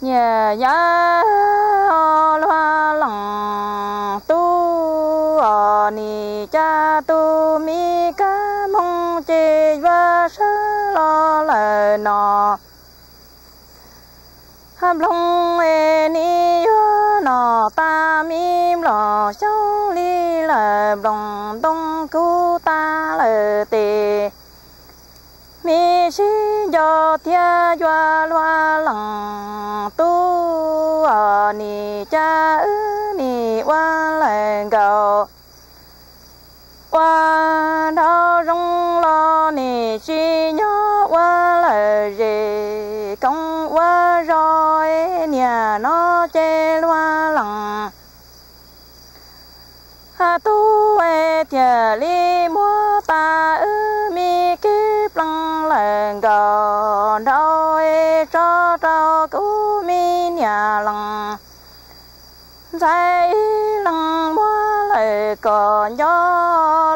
Niam yawm luag leej tub os, nim cas tus me kab moog ces yuav sawv los lawm no. Nploog es nim yuav nom tas, me nplooj xyoob li lawm, nplooj ntoo kuj tas lawm tes, me sib nco thiab yuav luag leej tub os, nim cas wb nim ua lawm nkaus. Ua nraug zoo los nim tsis nyob ua lawm zes, koom ua zog niam no ces luag leej tub thiaj li muab tas wb me kev pleev lawm nkaus, nraug tso rau kuv me niam leej. Ntxhais ib leeg muab lawm kom nco,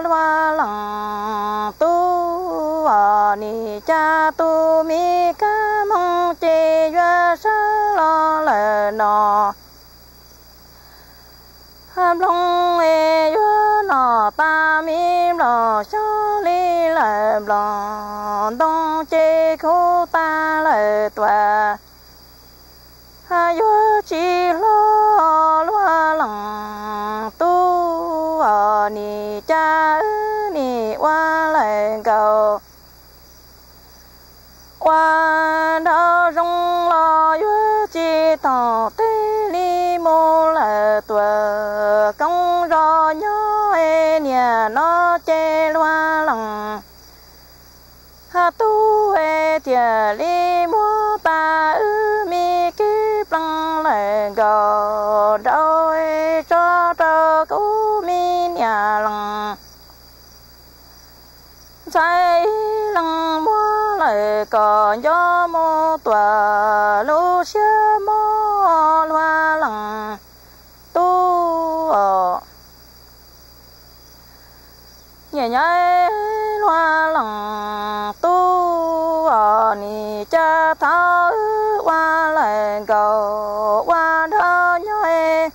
luag leej tub os, nim cas tus me kab moog ces yuav sawv los lawm no. Nploog es yuav nom tas, me nplooj xyoob li lawm, nplooj ntoo ces kuj tas lawm tuaj, yuav tsis hlob, luag leej tub os, nim cas wb nim ua lawm nkaus. Ua nraug zoo los yuav tsis tau, tej li mus lawm tuaj, koom zog nyob niam no ces luag leej tub thiaj li muab tas wb me kev pleev lawm nkaus, nraug tso rau kuv me niam leej. Ntxhais ib leeg muab lawm kom nco, mus tuaj lub siab mob, luag leej tub os. Niam yawm luag leej tub os, nim cas thaum wb ua lawm nkaus, ua nraug nyob,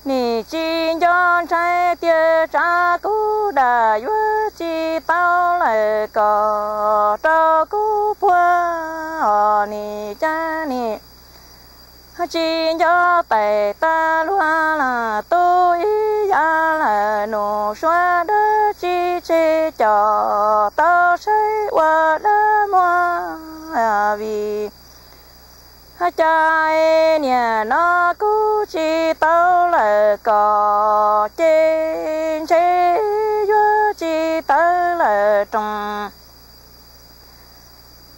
nim tsis nco ntshai tias tsam kuv dam yuav tsis tau lawm kom rau kuv puag os, nim cas nim tsis nco tais tas, luag leej tub ib yam lawm, nus suav dab tsi tseg coj tau saib ua dab muag, vim cas niam no kuv tsis tau lawm kom ces ntshe yuav tsis tawv lawm rooj.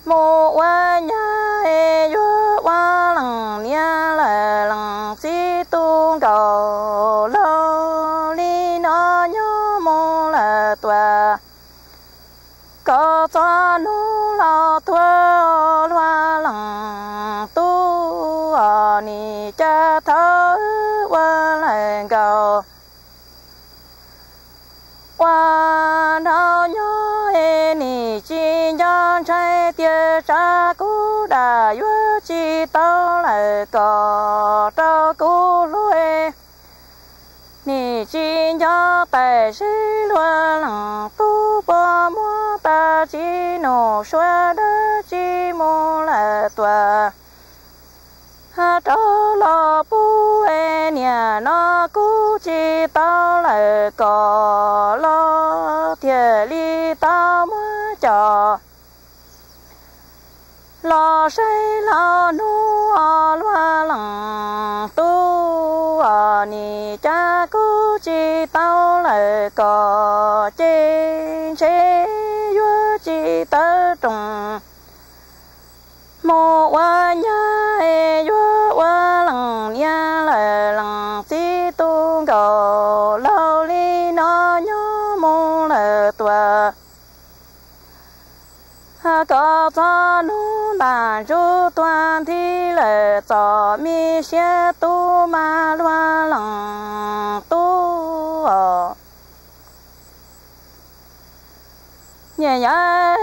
Mus ua nyab yuav ua leej niam lawm, leej txiv tu nkaus laug li no nyob mus lawm tuaj. Kom txog hnub laus tuag, luag leej tub os, nim cas thaum wb ua lawm nkaus, ua nraug nyob nim tsis nco ntshai tias tsam kuv dam yuav tsis tau lawm kom rau kuv hlub, nim tsis nco tais seb luag leej tub puas muab tas, tsis nus suav dab tsi mus lawm tuaj. Rov los pub niam no kuv tsis tau lawm kom los thiaj li tau muab coj los saib laus hnub os, luag leej tub os, nim cas kuv tsis tau lawm kom ces ntshe yuav tsis tawv rooj. Mus ua nyab yuav ua leej niam lawm, leej txiv tu nkaus laug li no nyob mus lawm tuaj. Kom txog hnub ntaj ntsug tuag nthi lawm, txom me siab tu mas luag leej tub os. Niam yawm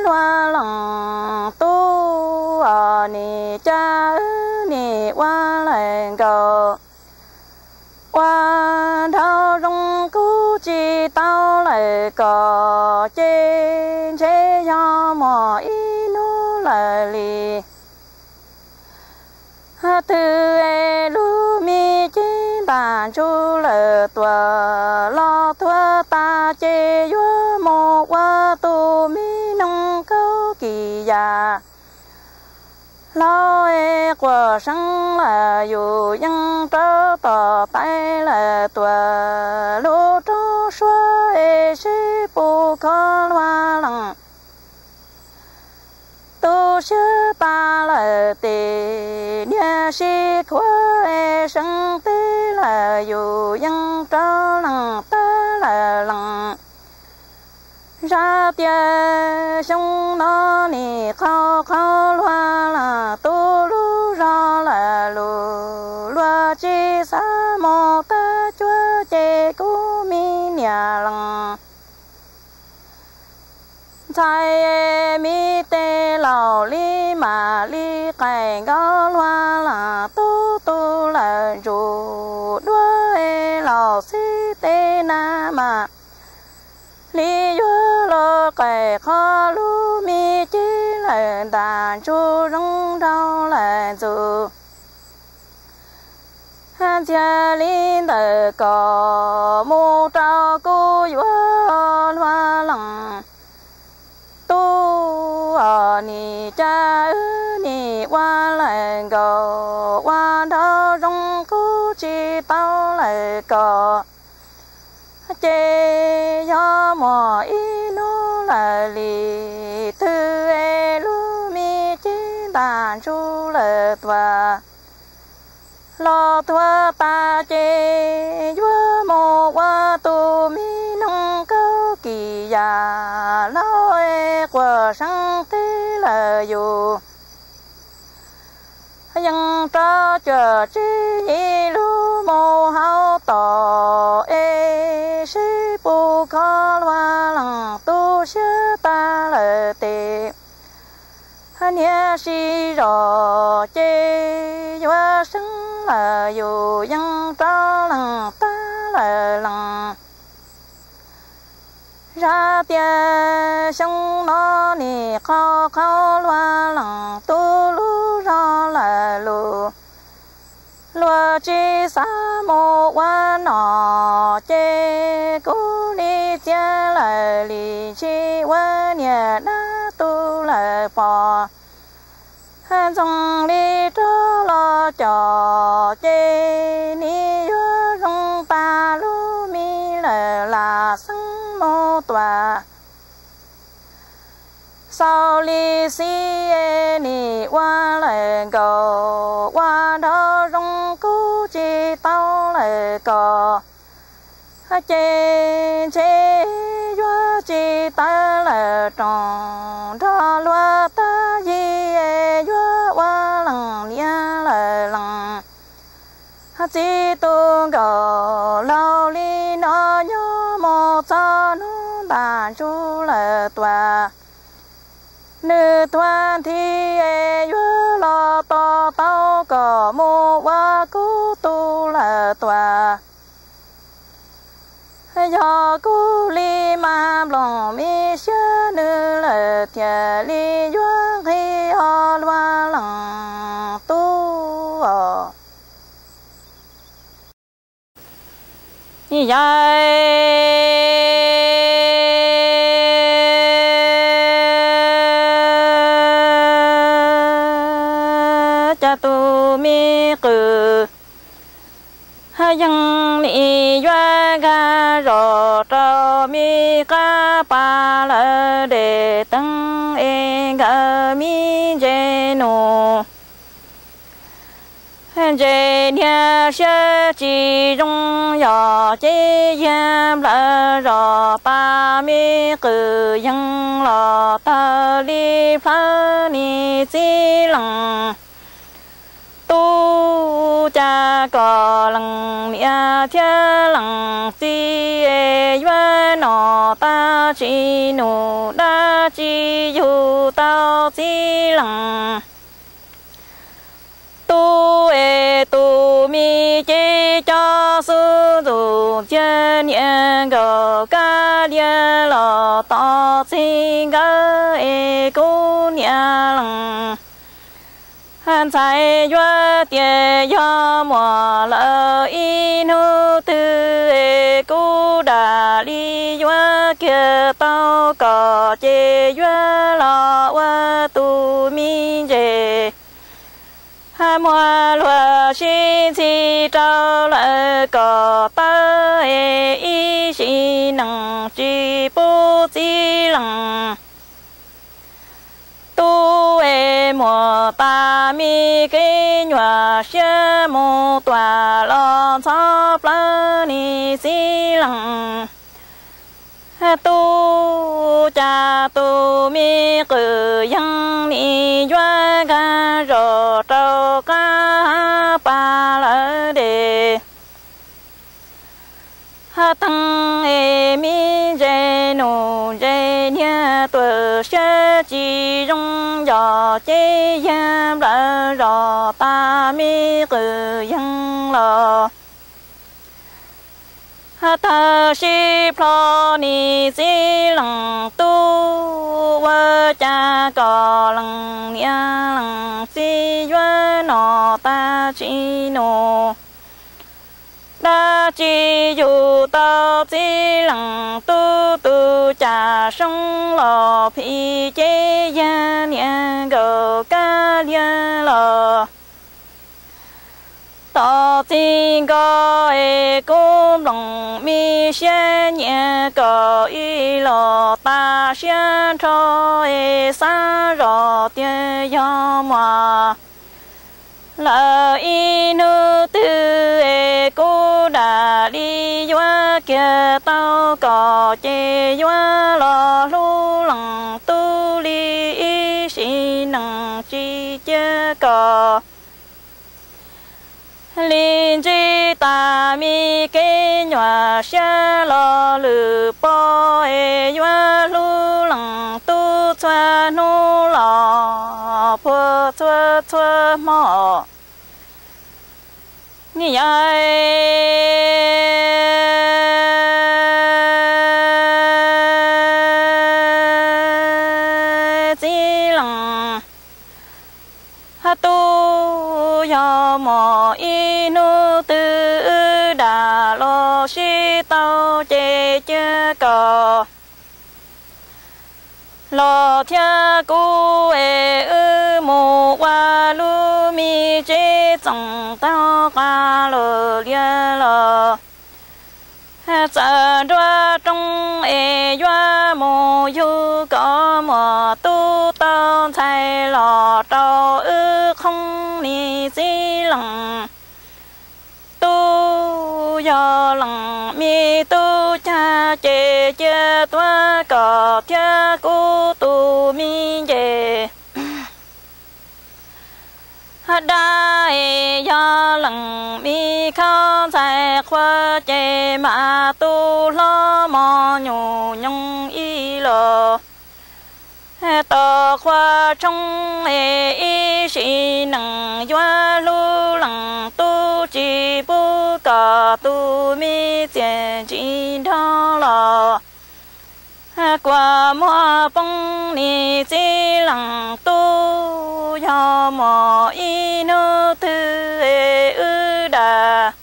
luag leej tub os, nim cas kos ces ntshe yog muaj ib hnub lawm li. Twb es lub me cev ntaj ntsug lawm tuaj los tuag tas ces yuav mus ua tus me noog kaub kis yas. Laus es quaj seeb lawm yus yeej rov tom tais lawm tuaj lub roob suab es seb puas kho luag leej. Tu siab tas lawm tes niag sib khuav es seeb teb lawm yus yeej rov leej tag lawm leej. Zaj tias xyoo no nim qhau qhau luag leej tu lub zog lawm lus luag tsis xav mus tag cuag ces kuv me niam leej ntxhais me tes laus li mam li qaij nkaus luag leej tub tu lawm ntsuj duab es laus xib tes na mas li yuav los qaij qhov lub me cev lawm ntaj ntsug zoo nraug lawm ntxuj ntxiag li ntawm kos mus rau kuv yuav luag leej tub os. Nim cas wb nim ua lawm nkaus ua nraug zoo kuv tsis tau lawm kos ces yog muaj ib hnub lawm li twb es lub me cev ntaj ntsug lawm tuaj los tuag tas ces yuav mus ua tus me noog kaub kis yas. Laus es quaj seeb teb lawm yus yeej rov cuag tsib yim lub mus hauv tom es seb puas kho luag leej tu siab tas lawm tes niag sib zog ces yuav seeb lawm yus yeej rov leej tag lawm leej. Zaj tias xyoo no nim qhau qhau luag leej tu lub zog lawm lus luag tsis xav mus ua nom ces kuv li txiav lawm li tsis ua niag dab tu lawm pom ntxoog li rov los coj ces nim yuav zoo tas lub me lawm lam xeeb mus tuaj. Xaus li xib es nim ua lawm nkaus ua nraug zoo kuv tsis tau lawm kos ces ntshe yuav tsis tawv lawm roos nrog luag tag yig es yuav ua leej niam lawm leej txiv tu nkaus. Laus li no nyob mus txog hnub ntaj ntsug lawm tuaj nws tuag nthi es yuav los tos tau kom mus ua kuv tu lawm tuaj. Yog kuv li mas nplooj me siab nws lawm thiaj li yuav nqhis os luag leej tub os. Yog cas tus me qws yeej nim yuav nkag zog rau me qab pas lawm dej teeb es nkawd me ntse nus ntse niag siab tsis zoo yog ces yag nplawg zog tas me qws yeej los tawg li plawv ni txiv leej tub. Cas kom leej niam thiab leej txiv es yuav nom tag tsis num dab tsi yug tau txiv leej tub es tus me cev cov xub ntus ntxiag niam nkaus kab liab los tos txij nkawm es kuv niam lees. Ntxhais yuav tias yog muam lawm ib hnub twg es kuv dam li yuav kiag tau kom ces yuav los ua tus me ntses. Muab luag sib ntxhi rau lawm kom tawv es ib sim neej tsis pub txiv lees. Tub es muam tas me kev nyuaj siab mus tuam los ntxhov plawv nis txiv lees. Tub cas tus me qwm yees nis yuav nkag zog rau qab pas lawm dej. Teeg es me ntse nus ntse niag tuam siab tsis zoo yog ces yag nplawm zog tas me qwm yees los. Tag sib plho nis txiv lees tub ua cas kom lees niam lees txiv yuav no tag tsis nus. Dab tsi yug tau txiv lees tub tus cas soob los phim ces yag niam nkaus kab liag los. Tos txij nkawm es kuv nploos me siab nyiam kom ib los tas siab nrho es xav zog tias yog muam lawm ib hnub twg es kuv dam li yuav kiag tau kom ces yuav los hlub lees tub li ib sim neej tsis cia kom li ntsib tas me kev nyuaj siab los lwm pog es yuav hlub lees tub txhua hnub los puag txhua txhua hmo. Ni yog txiv lees tub yog muam ib hnub twg wb dam los sib tau ces cia kom los thiab kuv es wb mus ua lub me tsev txoos taug qab lawm liab los. Txawm nruab rooj es yuav mus yug kom muam tub tau ntxhais los rau wb qhoob nis txiv lees tub yog lees me tub cag ces cia tuav kom thiab kuv tus me nce dab es yog lees me khaub ntxhais qhua ces mas tus hlob mos nyuj nyoos ib los tos qhua tshoob es ib sim neej yuav hlub lees tub tsis pub kom tus me txiaj ntsim nrog los. Kua muag poob nis txiv lees tub yog muam ib hnub twg es wb dam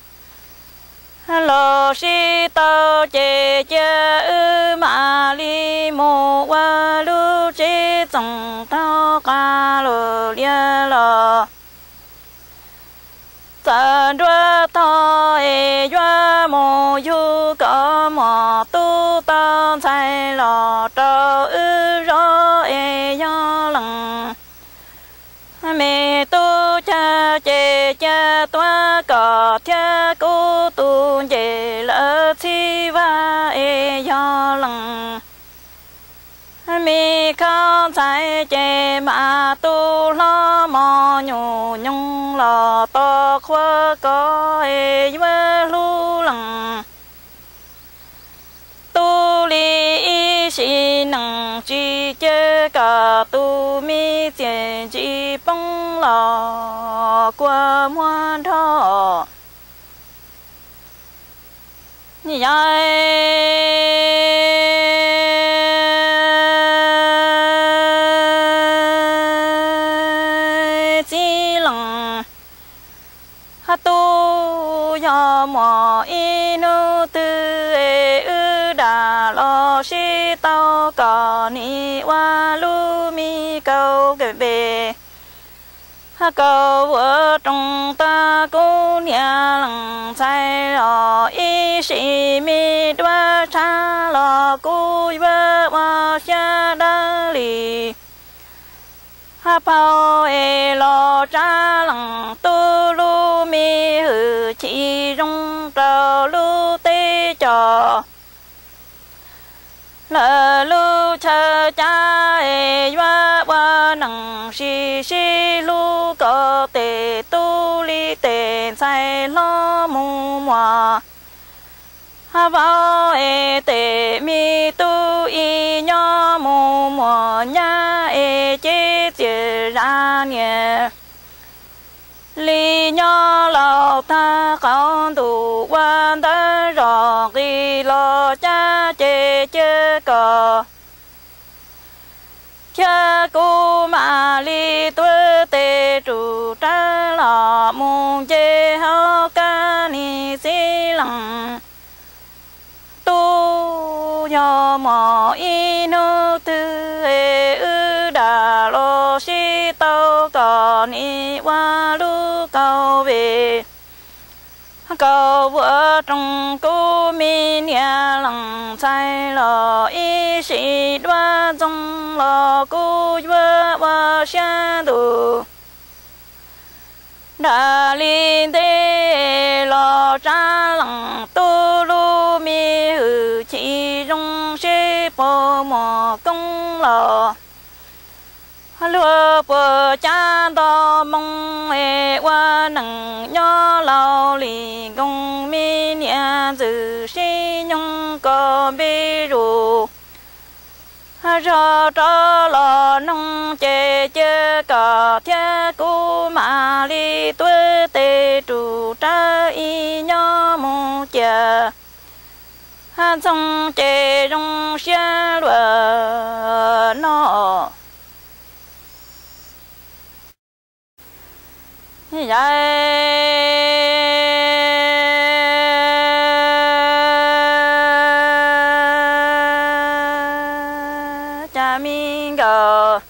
los sib tau ces cia wb mam li mus ua lub tsev txoos taug qab lawm liab los. Txawm nruab tog es yuav mus yug kom muam tub tau ntxhais los rau wb zov es yog lees me tub cag ces cia tuav kom thiab kuv tus nce lawv txhib vaj es yog lees me khaub ntxhais ces mas tus hlob mos nyuj nyoos los tos qhua kom es yuav hlub lees tub li ib sim neej tsis cia kom tus me txiaj ntsim poob los kua muag nrog yog Yog muaj ib hnub twg es wb dam los sib tau kom nim ua lub me kaum pes, kaum vuam roos tag kuv niam leej ntxhais los ib sim me duab tshab los kuv yuav ua siab dawb li. Phau es los tsa leej tub lub me hwj chim zoo rau lub teb cov. Lawv lub chaw cab es yuav ua neej sim sib hlub kom tes tub li tes ntxhais hlob mus muam, vauv es tes me tub ib nyob mus muam nyab es cev txiaj zam niam. Li nyob laus tag qaum ntuj ua ntawv zog nqis los cab ces cia kom thiab kuv mam li tuav tes rub rawv los mus nce hauv kab nis xib leej tub. Yog muaj ib hnub twg es wb dam los sib tau kom nim ua lub kaum pes, kaum vuam roos kuv me niam leej ntxhais los ib sim duab ntxoo los kuv yuav ua siab ntuj. Dam li ntej los tsa leej tub lub me hwj chim zoo seb puas muaj koob los luag puas cab nto moo es ua neej nyob laus li nkoos me niam ntxwv sib nyoog kom npe zus. Zog rov los noog ces cia kom thiab kuv mam li tuav tes rub rawv ib nyob mus cia ntxoog ces zoo siab luaj no. Yawm Cas Me Nkauj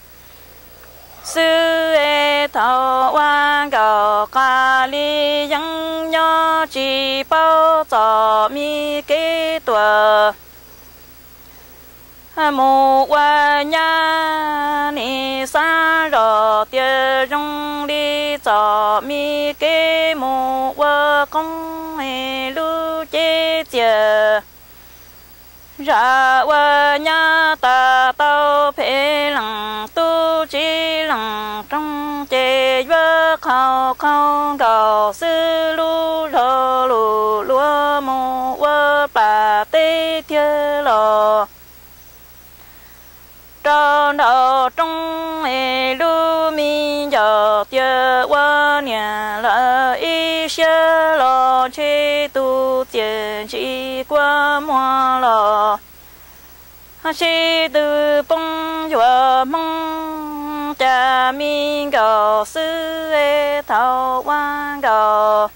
xwb es thaum ua nkauj qas li yeeb nyob tsis paub txom me kev tuaj mus ua nyab, nim xav zoj tias zoo li txom me kev mus ua qoob es lub cev txiaj zam ua nyab tas tau phem leej tub tsis leej roog ces yuav qhau qhau nkaus xwb lub zog lus luag mus ua plam teb thiab los rau nraum roob es lub me ncaus tias ua niam lawm ib siab los ntshe tus txiaj ntsim kua muag los sib tw poob yuav Hmoob. Cas Me Nkauj xwb es thaum ua nkauj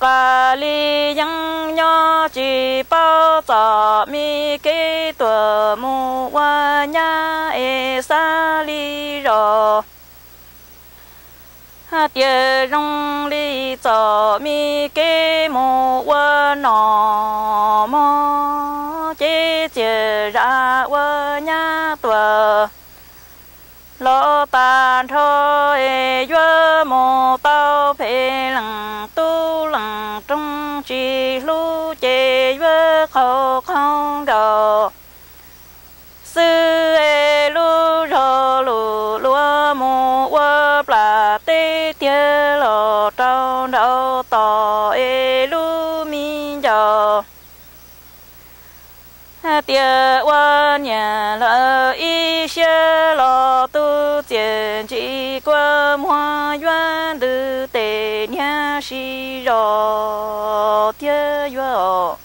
qas li yeeb nyob tsis paub txom me kev tuaj mus ua nyab es xav li zoj tias zoo li txom me kev mus ua nom mog, cev txiaj zam ua nyab tuaj los tag nrho es yuav mus tau phem leej tub leej roog tsis hlub ces yuav qhau qhau nkaus xwb es lub zog lus luag mus ua plam teb thiab los rau nraum tod es lub me ncaus tias ua niam lawm ib siab los tus txiaj ntsim kua muag yuav ntws tes niag sib zog thiab yuav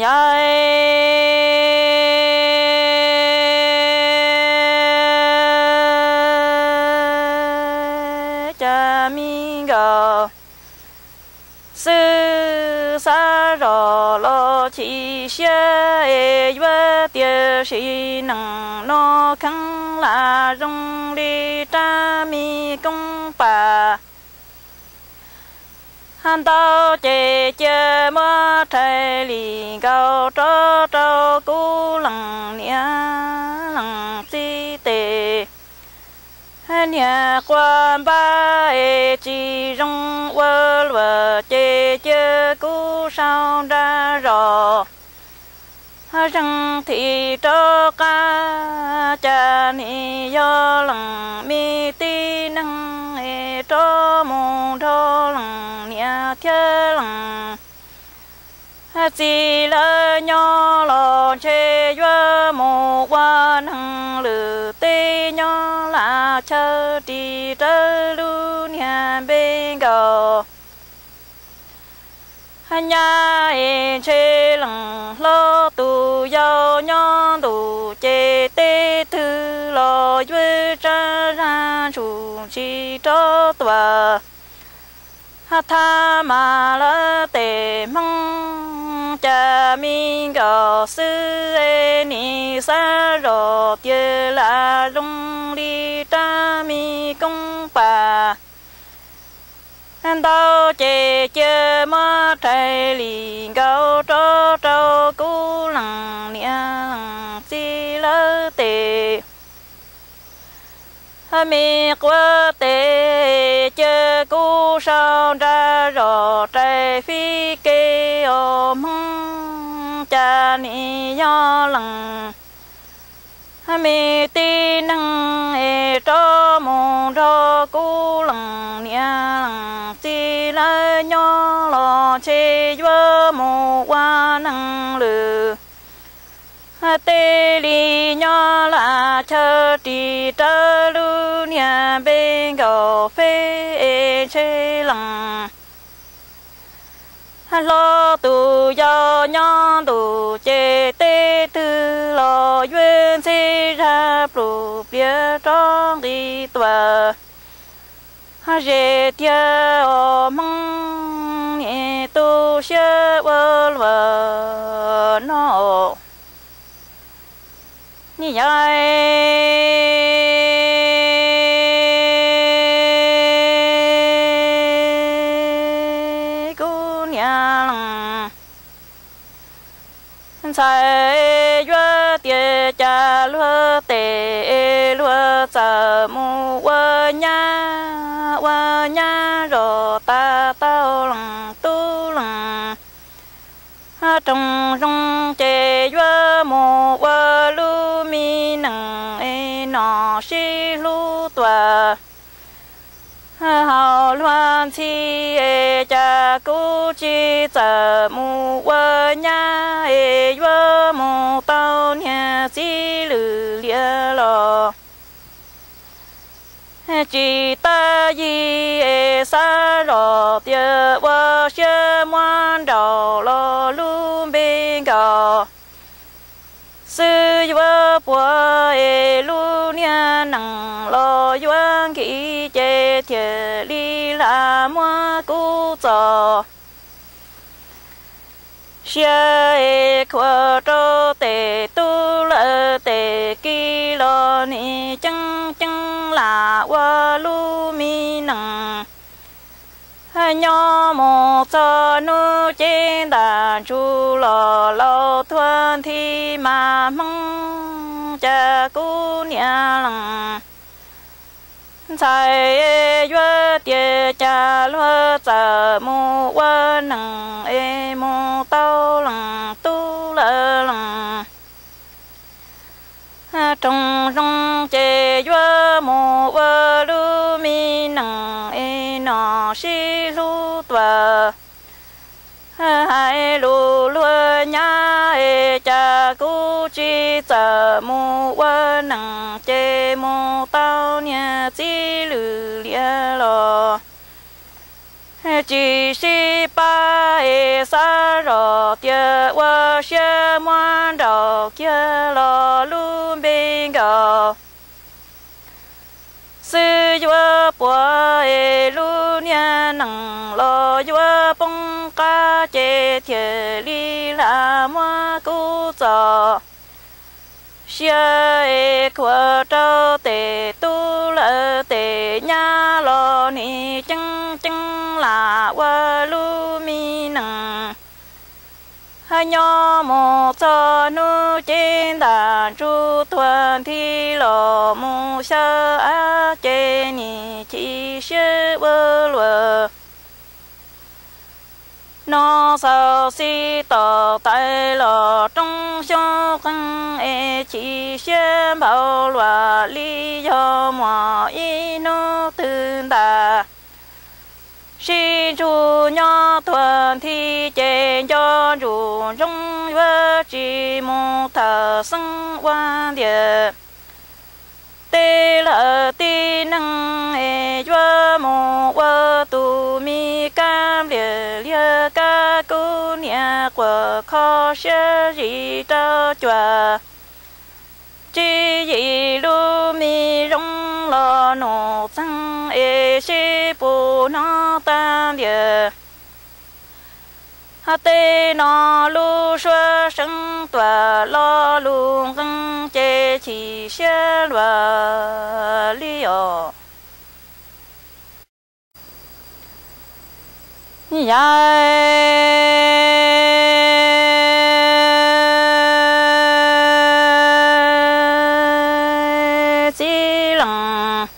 yawm Cas Me nkaus xwb. Xav zos los chim siab es yuav tias sim neej no kheev lam zoo li rab me koob pas ntau ces cia muab rhais li nkaus rov rau kuv leej niam leej txiv tes. Niag quaj npab es tsis zoo ua luaj ces cia kuv sau nra zos zeeg thim rov qab. Cas nim yog leej me tib neeg es rov mus nrog leej niam thiab leej txiv lawv nyob los ntshe yuav mus ua neeg lwm teb nyob lam chaw ris rawv lub niag npe nkaus. Nyab es ntshe leej hlob tus yau nyob ntuj ces teb twg los yuav tsa zaj ntsuj ntsis rov tuaj. Thab mas lawv tej hmoob cas me nkaus xwb es nim xav zos tias lam zoo li rab me koob pas ntau ces cia muab rhais li nkaus rov rau kuv leej niam leej txiv lawv tes. Me quav tes cia kuv sau nra zos rais fib ke os hmoob. Cas nim yog leej me tib neeg es rov mus nrog kuv leej niam leej txiv lawv nyob los ntshe yuav mus ua neeg lwm teb li nyob lam chaw ris rawv lub niag npe nkaus feb es ntshe leej hlob tus yau nyob ntuj ces teb twg los yuav ntxhi zaj pluj pliav rov nqis tuaj. Ze tiag os hmoob, niam tu siab ua luaj no. Ni yog kuv niam leej ntxhais yuav tias cas luag tes luag txawm mus ua nyab ua nyab zos tas tau leej tub leej roog zoo ces yuav mus ua lub me neej es nom sib hlub tuaj. Haus luag ntxhi es cas kuv tsis txawm mus ua nyab es yuav mus tau niag txiv lwm liam los tsis tab yig es xav zos tias ua siab muab nraus los lub npe nkaus xwb yuav puag es lub niag neej los yuav nkim ces thiaj li lam muab kuv txoj sia es khuam rau tes tub lawm tes kiv los nim ceeb ceeb lam ua lub me neej. Nyob mus txog hnub cev ntaj ntsug los laus thuav nthi mas hmoob, cas kuv niam leej ntxhais yuav tias cas luag txawm mus ua neej es mus tau leej tub lawm leej roog zoo ces yuav mus ua lub me neej es nom sib hlub tuaj. Hais lus luag nyab es cas kuv tsis txawm mus ua neej ces mus tau niag txiv lwm liam los tsis sib pab es xav zos tias ua siab muab nraus kiag los lub npe nkaus xwb yuav puav es lub niag nees los yuav poob qab ces thiaj li hla muab kuv txom siab es khuav rau tes tub lawv tes nyab los nim ceeb ceeb lam ua lub me nees. Hab nyob mus txog hnub ces ntam ntsuj tuag nthi los mus xyaw av ces nim chim siab ua luaj. No xaus xij tom tais los roob xyoob qeeg es chim siab npaum luaj li yog muaj ib hnub twg ntag. Sib ntsuj nyob tuag nthi ces nco ntsuj ntsoov yuav tsis mus thawm xeeb ua ntiag. Tej lawv tib neeg es yuav mus ua tus me kab npliag liag kab kub niam quaj kho siab zim rau cuag tsis yim lub me zoo los num txeeg es sib pus hnov tag ntiag. Hab tej no lub suab seev tuam lo lus nqeeg ces chim siab luaj li os. Yawm txiv leej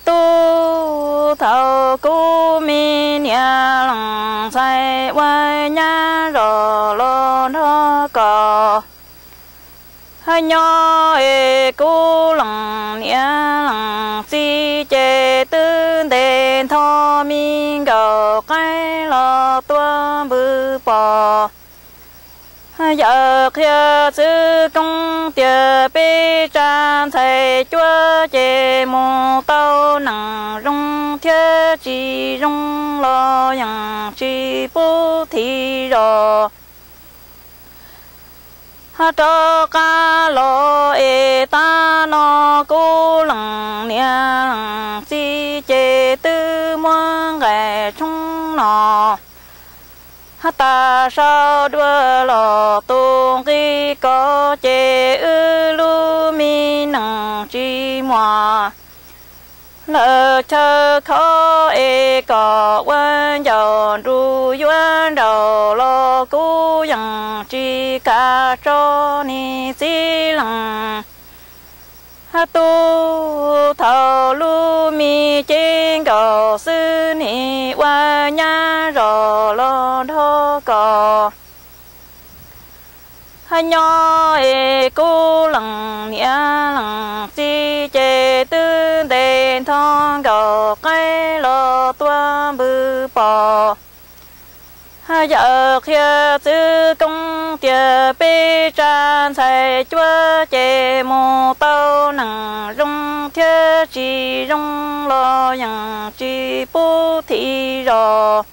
tub, thaum kuv me niam leej ntxhais ua nyab zos los nrog koj, hab nyob es kuv leej niam leej txiv ces twb ntes ntho me nkaum qaib los tuaj npws pos. Yawm qhia txwv koob tias peb tsa ntxhais cuab ces mus tau neeg zoo thiab tsis zoo los yeej tsis pub thim zos. Hab rov qab los es tab no kuv leej niam leej txiv ces twb muab nqaij tshoob no hab tas sau dua los tus nqi ko ces wb lub me neej tsis muaj lawm chaw kho es kom ua ncaus nruj yuav nraus los kuv yeej tsis kam tso niag txiv leej tub. Thaum lub me cev nkaus xwb nim ua nyab zos los nrog koj, hab nyob es kuv leej niam leej txiv ces twb ntes ntho nkaus qaib los tuaj npws pos. Yawm qhia txwv koob tias peb tsa ntxhais cuab ces mus tau neeg zoo thiab tsis zoo los yeej tsis pub thim zos.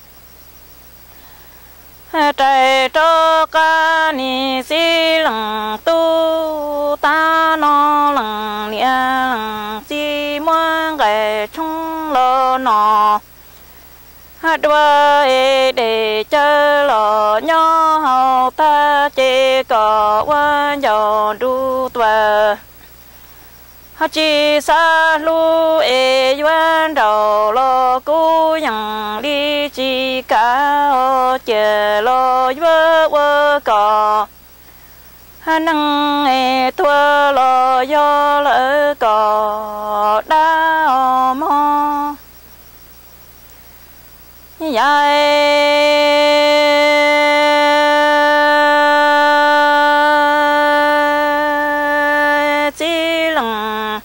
Rais rov qab niag txiv leej tub, tab no leej niam leej txiv muab nqaij tshoob los no dua es dej cawv los nyob hauv tag ces kom ua ncaus nruj tuaj. Tsis xav hlub es yuav nraus los kuv yeej li tsis kam, cia los yuav ua kom neeg es tuag los yog lawv kom dab os mog. Yawm txiv leej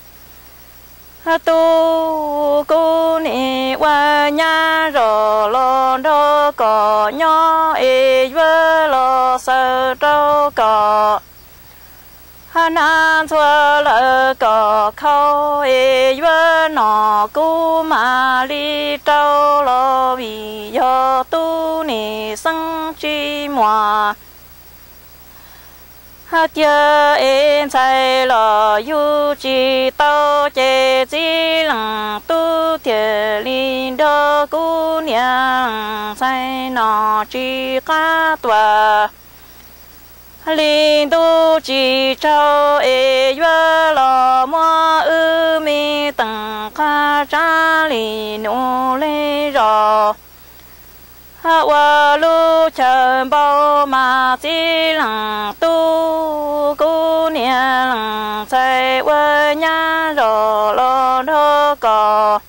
tub, kuv nim ua nyab zos los nrog koj nyob es yuav los xaws rau koj hab hnab ntxhua lawv kom khau es yuav no kuv mam li rau los vim yog tub niag xeeb tsis muaj hab tiag es ntxhais los yug tsis tau ces txiv leej tub thiaj li nrog kuv niam leej ntxhais no tsis qab tuaj. Hli ntuj tsis tsaug es yuav los muab wb me teem qab tsav li nus li zos. Ua lub chaw npau mas txiv leej tub kuv niam leej ntxhais ua nyab zos los nrog koj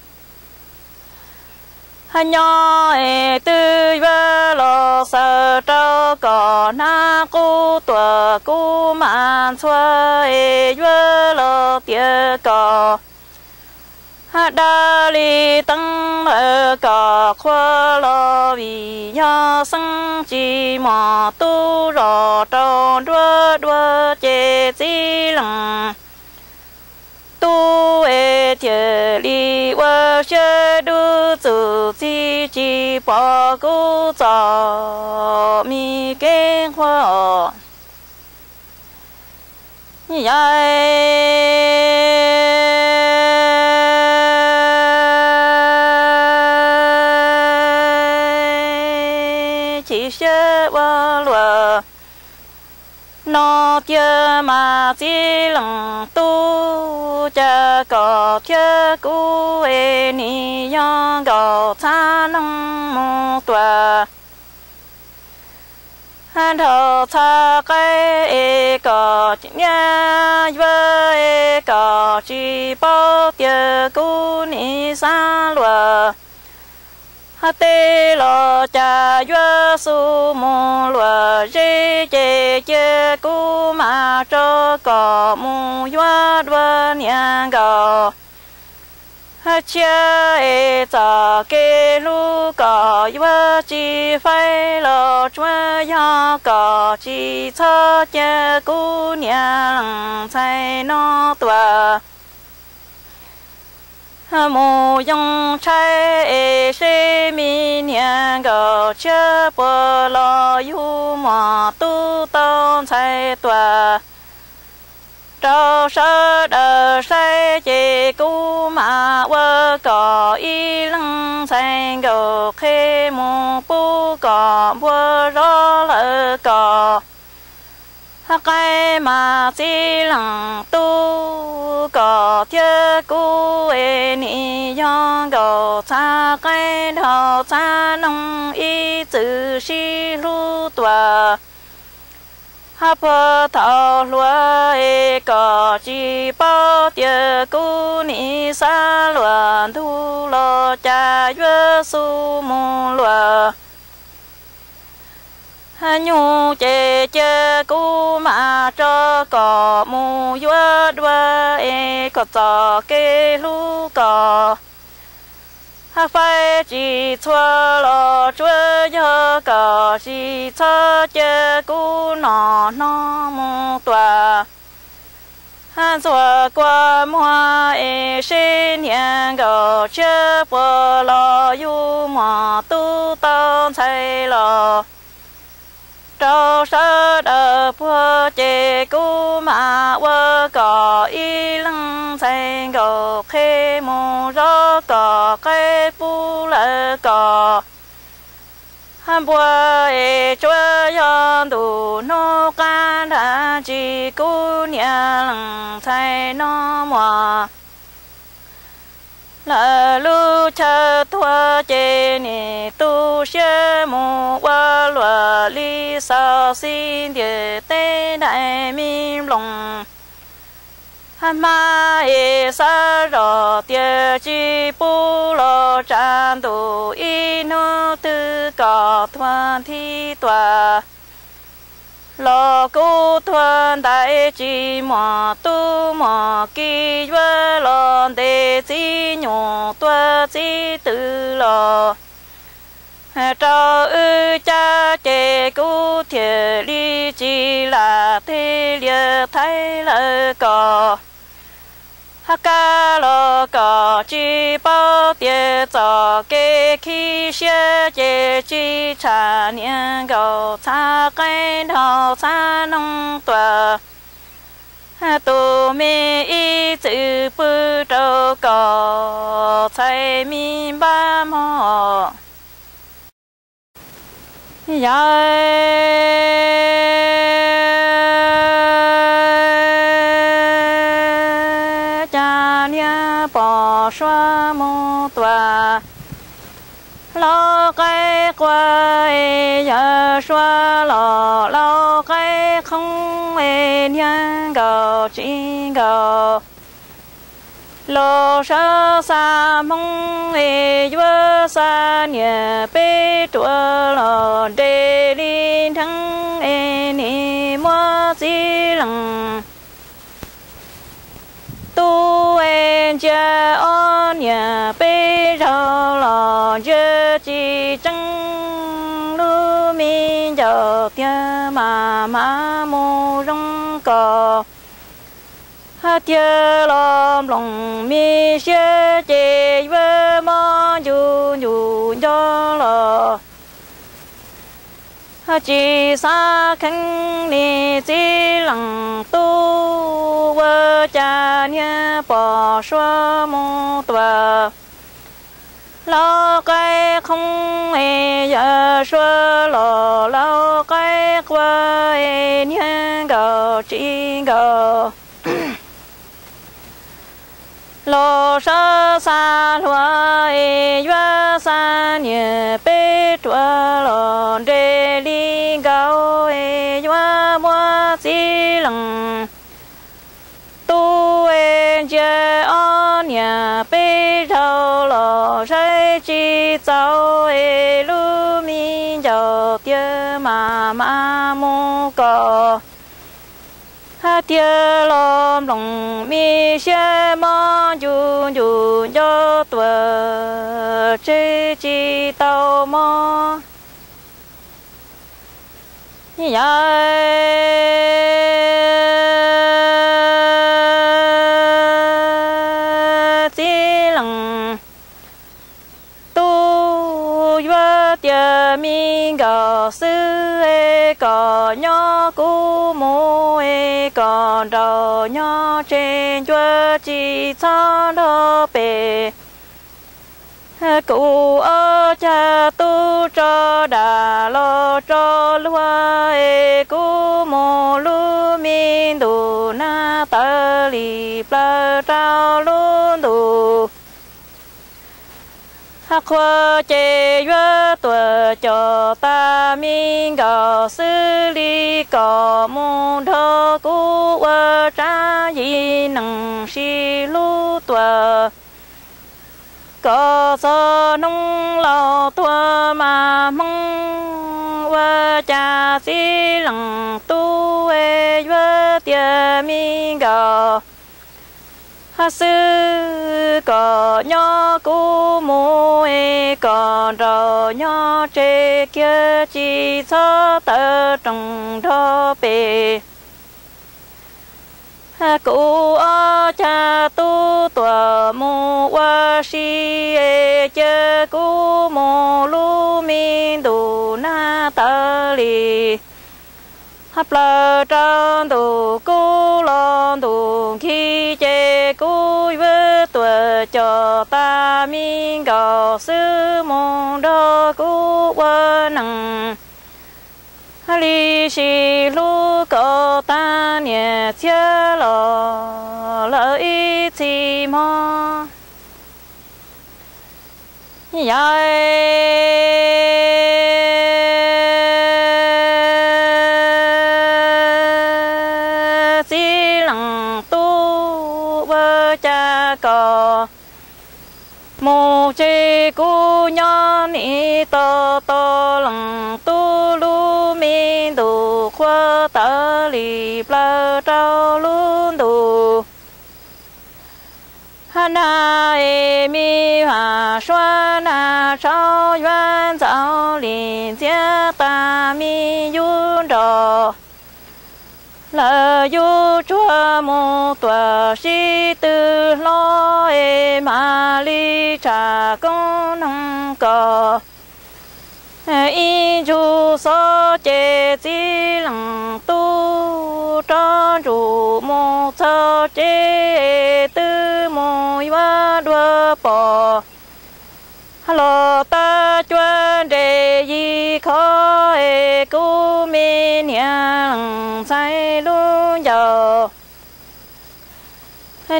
nyob es twb yuav los xaws rau koj hnab qub tuaj kuv mam ntxhua es yuav los tiav koj dab li teeb lawm koj qhua los vim yog xeeb tsis muaj tub zos rau nruab dua ces txiv leej tub es thiaj li ua siab dub txuj txi tsis pom kuv txoj me kev nqhuab os. Yai chim siab ua luaj no tiag mas txiv leej tub, cas koj thiab kuv es nim yog nkaum txhab noog mus tuaj nrhau txhab qaib es koj niaj yuav es koj tsis paub tias kuv nim xav luag tej los cas yuav xub mus luag zeb ces cia kuv mam tso koj mus yuav dua niam nkaus tshiab es txoj kev hlub koj yuav tsis faib los tsuav yog koj tsis txhob cia kuv niam leej ntxhais no tuaj mus yoo tshaib es seb me niam nkaus tshiab puas los yug muam tub tau ntxhais tuaj rau sawv daws saib ces kuv mam ua kom ib leeg ntxhais nkaus qhe mus pub kom npua zov lawm koj qaib mas txiv leej tub, koj thiab kuv es nim yog nkaus txhab qaib nrhau txhab noog ib txwm sib hlub tuaj puag thaum hluas es koj tsis paub tias kuv nim xav luag ntug los cas yuav xub mus luag nyuj ces cia kuv mam tso koj mus yuav dua es koj txoj kev hlub koj faib tsis txhua los tsuav yog koj tsis txhob cia kuv noj hno mus tuaj ntxuag kua muag es seb niam nkaus tshiab puas los yug muam tub tau ntxhais los rau sawv daws puag ces kuv mam ua kom ib leeg ntxhais nkaus qhe mus zov koj qaib pub lawm koj npua es tsuav yog ntuj hnub qab nrag tsis kuv niam leej ntxhais no muaj lawm lub chaw tuag ces nim tu siab mus ua luag li xauv xis ntiag teb daim me nploos hmab es xav zoj tias tsis pub los tsav ntuj ib hnub twg koj tuag nthi tuaj los kuv tuag ntaiv tsis muaj tub muaj ki yuav los ntes txiv nyuj tuag txiv twm los rau wb cab ces kuv thiaj li tsis lam tej liaj thaiv lawm koj hab kab los koj tsis paub tias txoj kev khib siab ces tsis tshaj niam nkaus txhab qaib nrhau txhab noog tuaj tus me ib txwm pw rau kom txhais me npab mog. Yawg Cas Niag pom suab mus tuaj, lau qaib qua es yawg suab los lau qaib qhoob es niag nkaus tsis nkaus. Los sawv xa Hmoob es yuav xa niam peb ruam los nres li ntheeb es nim muab txiv leej tub es ntsia ob niam peb zaug los ntsia tsis tseeb lub me ncaus tiag mas mam mus zoo kos. Hais tias los nploos me siab ces yuav mob ncu ncu nco los tsis xav kheev li txiv leej tub. Ua cas niag pom suab mus tuaj, lau qaib qhoob es yawg suab los lau qaib qua es niag nkaus tsis nkaus. Los sawv xa hluas es yuav xa niam peb ruam los nres li nkaus es yuav muab txiv leej tub es ntsia ob niam peb zaug los saib tsis txaus es lub me ncaus tiag mas mam mus kos. Hais tias los nploos me siab mob ncu ncu nco tuaj tseg tsis tau mob. Yawg txiv leej tub yuav tias me nkaus xwb es kom nyob kuv mus es kom nraum nyob tseg ncua tsis txhob nrog pem. Kuv ob cag tub tso dam los tso luag es kuv mus lub me ntus nag tawv li plaws rau lub ntus qhua ces yuav tuaj coj tas me nkaus xwb li kom mus nrog kuv ua tsab yim neeg sib hlub tuaj kom txog hnub laus tuag mas Hmoob. Ua cas txiv leej tub es yuav tias me nkaus xwb kom nyob kuv mus es kom nraum nyob tseg kiag tsis txhob tawm rooj nrog pem. Kuv ob cag tub tuaj mus ua si es cia kuv mus lub me ntus nag tawv li plaws rau ntus kub los ntus nkig ces kuv yuav tuaj coj tas me nkaus xwb mus nrog kuv ua neej li sib hlub kom tag niam txiv los lawm ib txhis mob. Yawg txiv leej tub ua cas kom mus tseg kuv nyob nim tos tos leej tub lub me ntus qhua tawv li plaws rau lub ntus nag es me vam suab nag tshauv yuav ntxaus li ntxiab tas me yub nrog lawv yub tsuag mus tuaj sib tw hlob es mam li tshaj koob noog kom ib ntsug xob ces txiv leej tub rov ntsug mus txog tsev niam leej ntxhais lub ncauj.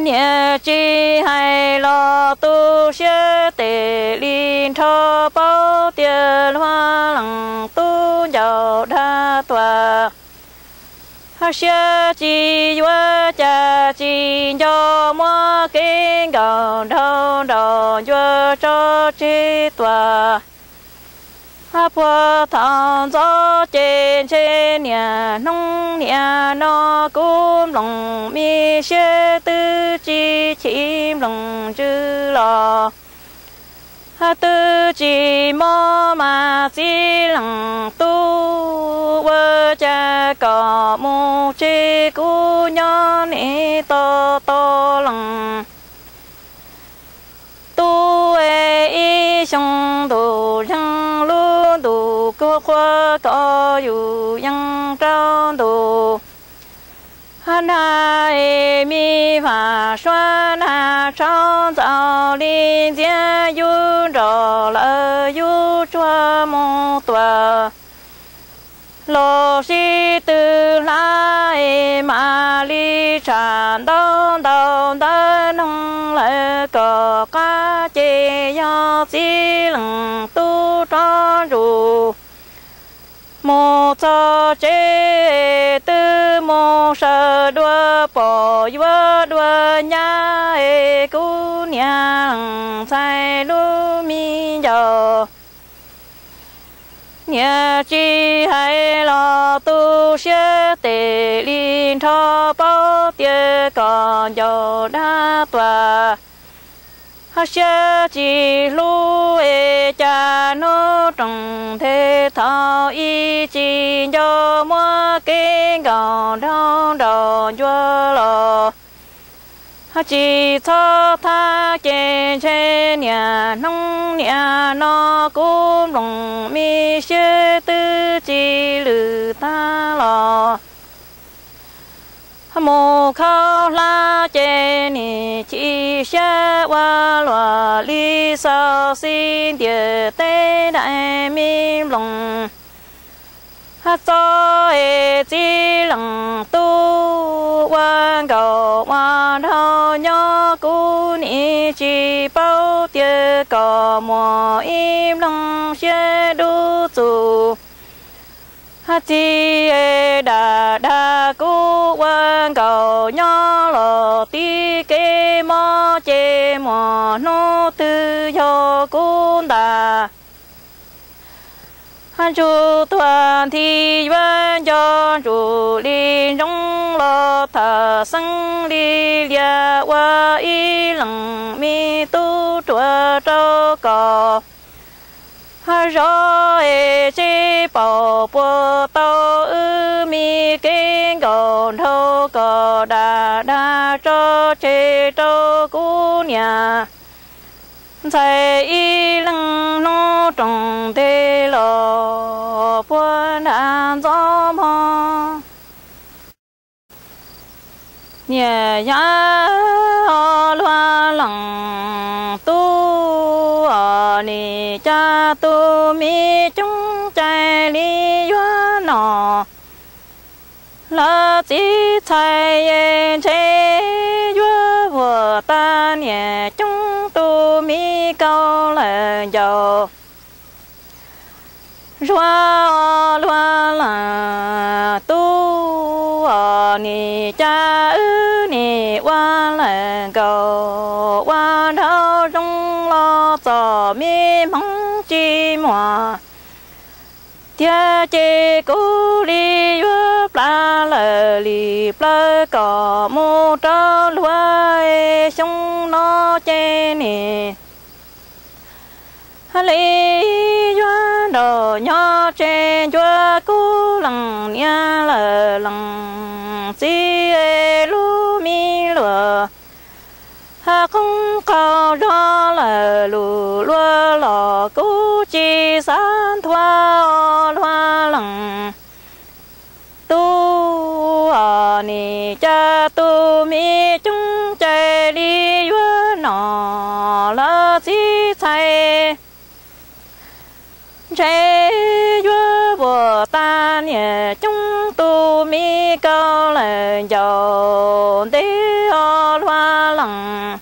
Niam tsis hais los tu siab tes li nrho paub tias luag leej tub ncauj dag tuag. Siab tsis yuav cas tsis nco muab kev nkaum nraug nraum ncua tso tseg tuag. Puag thaum ntxov ces ntshe niaj hnub niaj no kuv nploos me siab twb tsis chim nploos ntsws los. Twb tsis mob mas txiv leej tub, ua cas kom mus tseg kuv nyob niaj to to leej. Tub es ib xyoo ntuj yeej lub ntuj kuj qhuav kom yus yeej rau ntuj. Nag es me vam suav nag tshauv ntxaus li ntxiab yus nrog lawv yus tsuag mus tuag. Los sib tw hlab es mam li tsham ntau ntau ntawv noog lawv kom qab ces yog txiv leej tub rov ntsuj mus txog tsev twb mus sawv dua pom yuav dua nyab es kuv niam leej ntxhais lub me ncauj. Niam tsis hais los tu siab tes li nrho paub tias kom ncauj dag tuag. Siab tsis hlub es cas hnub roos nthe thaum ib tsis nco muab kev nkaum nraug nraum ncua los. Tsis txhob thab ces ntshe niaj hnub niaj no kuv nploos me siab twb tsis lwj tag los. Mus khaub hlab ces nim chim siab ua luaj li xauv xis ntiaj teb daim me nploos. Txog es txiv leej tub ua nkaus ua nraug nyob kuv nim tsis paub tias kom muaj ib nploog siab dub txuj. Txiv es dag dag kuv ua nkaus nyob los tib kev mob ces muaj hnub twg yog kuv ntas. Ntsuj tuag nthi yuav nco ntsuj li ntsoov los thawm xeeb li lias ua ib leeg me tub ruam rau kom zov es tseb paum puas tau wb me kev nkaus nraug kom dag dag tso tseg rau kuv niam ntxhais ib leeg hnub roos nthe los puag nram ntxov mog. Niam yab luag leej tub os, nim cas tus me coob cai li yuav no. Lawv txiv txhais ntshe yuav vuag tag niam coob tus me kaus lawm ncaus. Zuag luag leej tub os, nim cas wb nim ua lawm nkaus ua nraug zoo los txom me hmoov tsis muaj. Tiag ces kuv li yuav plaws lawm li plaws kom mus rau luag xyoo no ces nim li yuav nrog nyob tseg ncua kuv leej niam lawm leej txiv lub me luag. Qoob qaug zog lawm lus luag los kuv tsis xav nthuav luag leej tub os, nim cas tus me coob cai li yuav no. Lawv txiv txhais ntshe yuav vuag tag niam coob lawm ncaus ntev os luag leej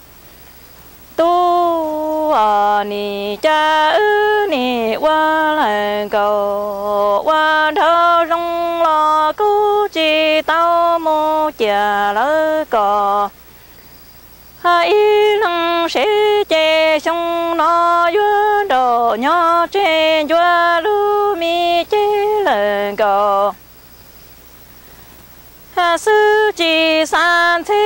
tub os, nim cas wb nim ua lawm nkaus, ua nraug zoo los kuj tsis tau mus ciam lawv kom. Ib leeg seb ces xyoo no yuav nraum nyob tseg ncua lub me ceg lawm nkaus. Xwb tsis xav ntxhe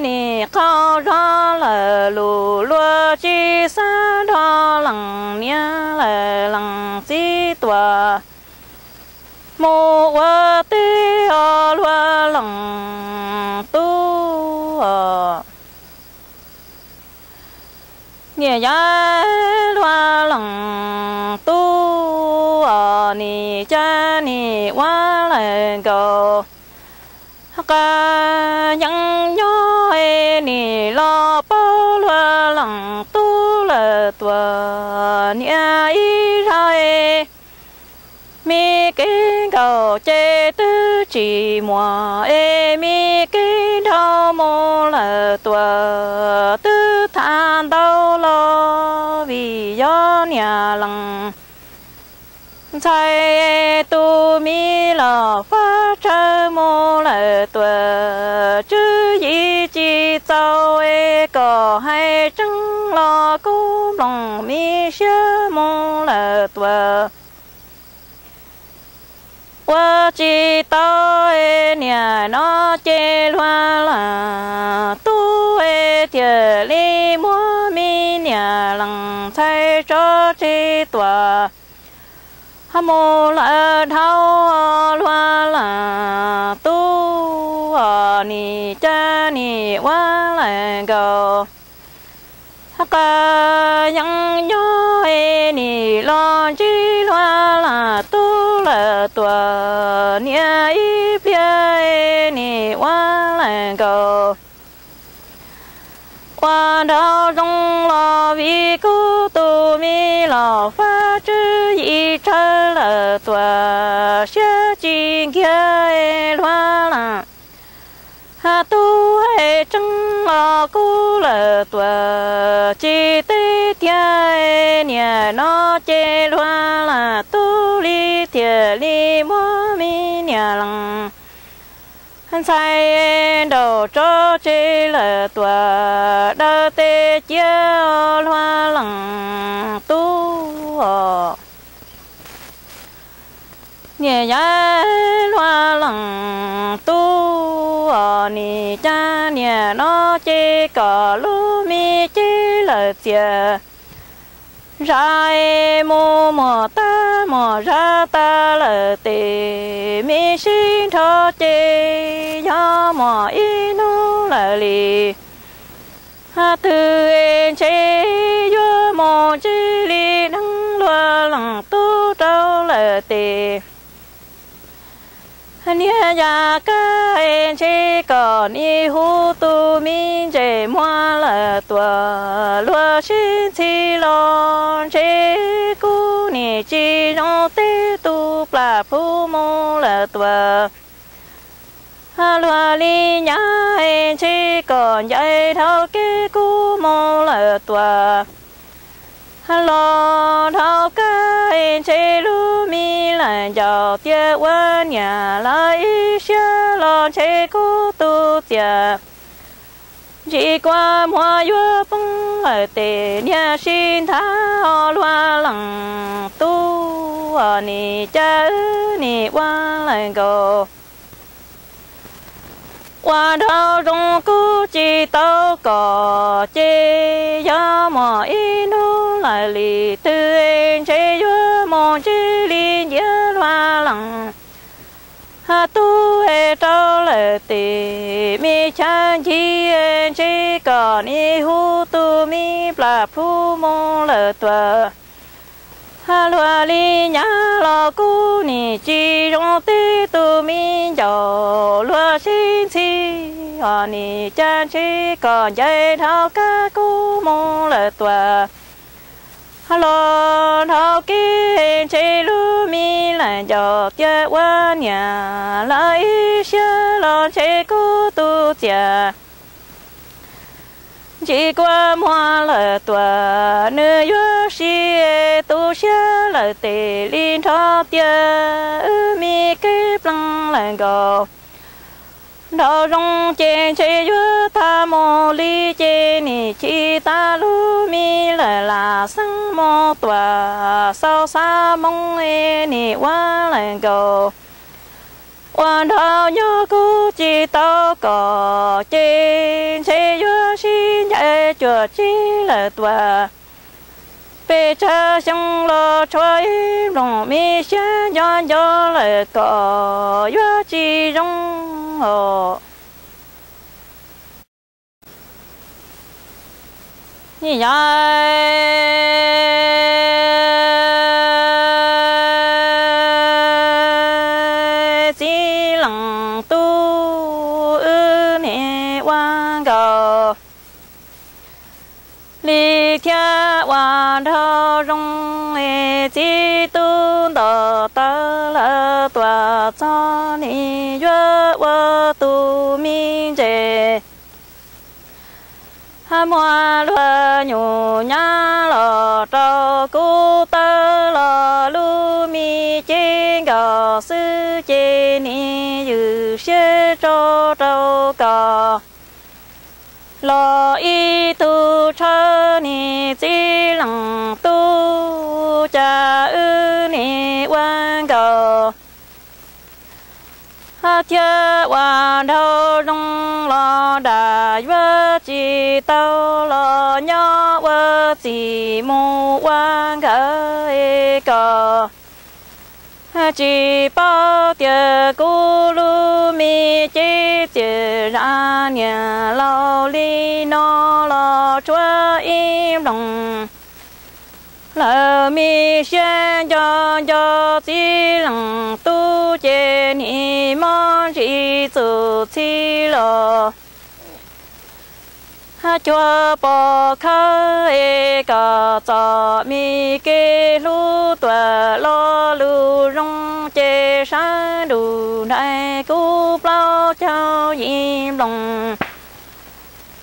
nim qaug zog lawm, lus luag tsis xav nrog leej niam lawm leej txiv tuaj mus ua teb os luag leej tub os. Niam yau luag leej tub os, nim cas nim ua lawm nkaus. Qas yeeb nyob nim los paub luag leej tub lawm tuaj niam ib zaug. Me kev nkaum ces twb tsis muaj es me kev nrau mus lawm tuaj twb tham ntau los vim yog niam leej ntxhais tus me los fab tsawg mus lawm tuaj, tswv yim tsis txaus es kom hais tseeb los kuj nplooj me siab mus lawm tuaj. Ua tsis tau niam no ces luag leej tub thiaj li muab me niam leej ntxhais tso tseg tuaj mus lawm dhau luag leej tub os, nim cas nim ua lawm nkaus. Qas yeeb nyob nim los ntsib luag leej tub lawm tuaj niam ib pliag nim ua lawm nkaus. Ua nraug zoo los vim kuv tus me los fab tswv yim tsawg lawm tuaj siab tsis nkiag luag leej tub hais tseeb los kuj lawm tuaj tsis teb tiag niam no ces luag leej tub li thiaj li muab me niam leej ntxhais nraum tso tseg lawm tuaj daws tes cia luag leej tub os. Niam yau luag leej tub os, nim cas niam no ces kom lub me ceg lawm txias zais mus muag tag muag zag tag lawm tes me sib nrho ces yog muaj ib hnub lawm li twg ntshe yuav mus ntsib li neeg luag leej tub rau lawm tes niag yam kab ntshe kom nim hu tus me ntses muag lawm tuaj luag sib ntxhi los ntshe kuv nim tsis zoo teb tus plam plhu mus lawm tuaj luag li nyab ntshe kom ncaim dhau kev kuv mus lawm tuaj los dhau kab ntshe lub me lawm ncauj tias ua niam lawv ib siab los ntshe kuv tus txias ntsis kua muag yuav poob lawm tes niag sib nthav os luag leej tub os, nim cas nim ua lawm nkaus. Ua nraug zoo kuv tsis tau kom ces yog muaj ib hnub lawm li twg ntshe yuav mus ntsib li nciab luag leej tub rau lawm tes me chaw ncig ntshe kom nim hu tus me plam plhu mus lawm tuaj luag li nyab los kuv nim tsis zoo teb tus me ncauj luag sib ntxhi os, nim cas ntshe kom ncaim dhau kab kuv mus lawm tuaj Los nrog kev ntshe lub me lawm ncauj tias ua niam lawv ib siab los ntshe kuv tus txiaj ntsim kua muag lawm tuaj, nws yuav sib tu siab lawm tes li nrog tias wb me kev pleev lawm nkaus. Nrog zoo ces ntshe yuav tag mus li ces nim chim tag lub me lawm lam xeeb mus tuaj xauj xav moo nim ua lawm nkaus. Ua nrog nyob kuv tsis tau kom ces ntshe yuav sib ncaim cuag tsis lawm tuaj. Pes tsawg xyoo los tshuav ib nplooj me siab nco nco lawm kom yuav tsis zoo os. Yog txiv leej tub wb niam ua nkaus li thiab ua nraug zoo, txiv tub nto taw lawm tuaj txog nim yuav ua tus me ntses. Muaj luag nyuj nyab los rau kuv taw los lub me cev nkaus xwb ces nim ywm siab tso rau koj. Los ib tug tshawb nim txiv leej tub cas wb nim ua nkaus thiab ua nraug zoo los dag yuav tsis tau los nyob ua txim mus ua nkawd kom tsis paub tias kuv lub me cev txiaj zaj niam laus li no los tshuav ib nplooj lawm me siab nco nco txiv leej tub ces nim mob ntsis txuj txhib los cuag pom khawb es kom txom me kev hlub tuaj lo lus zoo ces sawv nruj nraim kuv plaub caug yim nplooj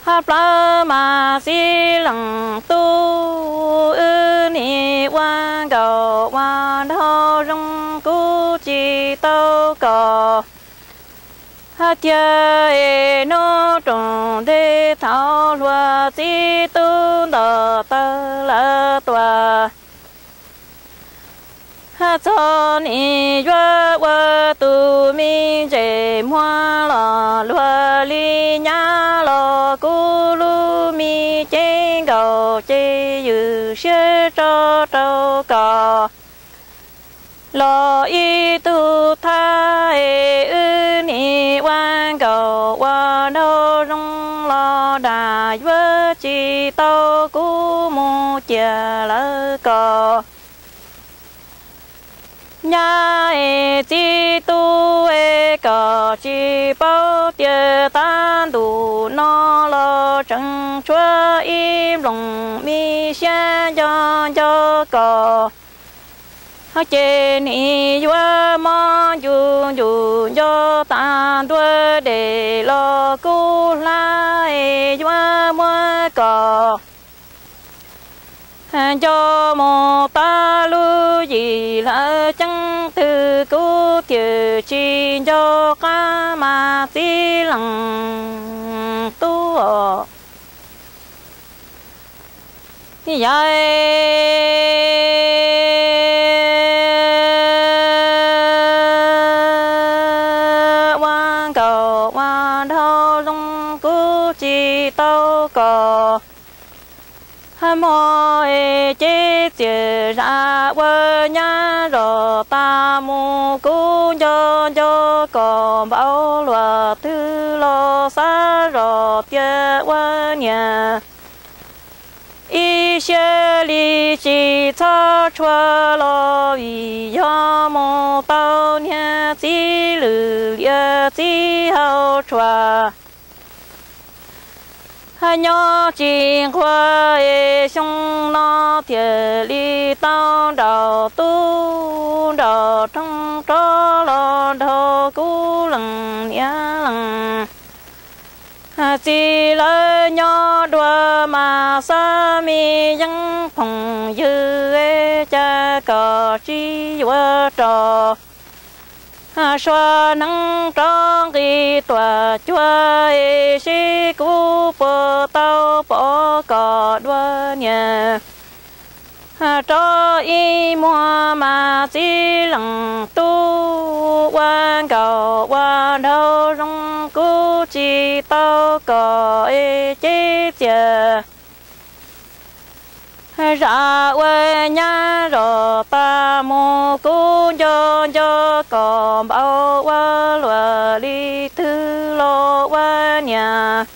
hab plawv mas txiv leej tub wb nim ua nkaus ua nraug zoo kuv tsis tau kom hab tiag es hnub rooj ntev thaum hluas txiv tub nto taw lawm tuaj hab txog nim yuav ua tus me ntses muag los luag li nyab los kuv lub me cev nkaus ces ywm siab tso rau kom los ib tug thab es wb nim ua nkaus ua nraug zoo los dag yuav tsis tau kuv mus cia lawv kom nyab es txiv tub es kom tsis paub tias tab ntus no los tseem tshuav ib nplooj me siab nco nco kom ces nim yuav mob ncu ncu nco tas ntua dej los kuv hlab es yuav muab kom nco mus tas lub yim lawm ceeb twg kuv thiaj tsis nco qab mas txiv leej tub os. Yog ua nkaus ua nraug zoo kuv tsis tau kom hmo es cev txiaj zaj ua nyab zog tas mus kuv nco nco kom npaum luaj twg los xav zog tias ua niam ib siab li tsis txhob tshua los vim yog mus tau niag txiv lwm lias txiv hau tshua Nyob tsis nquag es xyoo no thiaj li tau nraum tub nraum roog rov los nrog kuv leej niam leej txiv lawv nyob dua mas xav me yeeb phooj ywg, cas koj tsis yuav rov sua hneev rov nqis tuaj cuag es seb kuv puas tau pom koj dua niam. Rov ib muag mas txiv leej tub ua nkauj ua nraug zoo, kuv tsis tau koj es ces txiaj zam ua nyab zog tas mus, kuv nco nco koj npaum ua luaj li twg los ua niam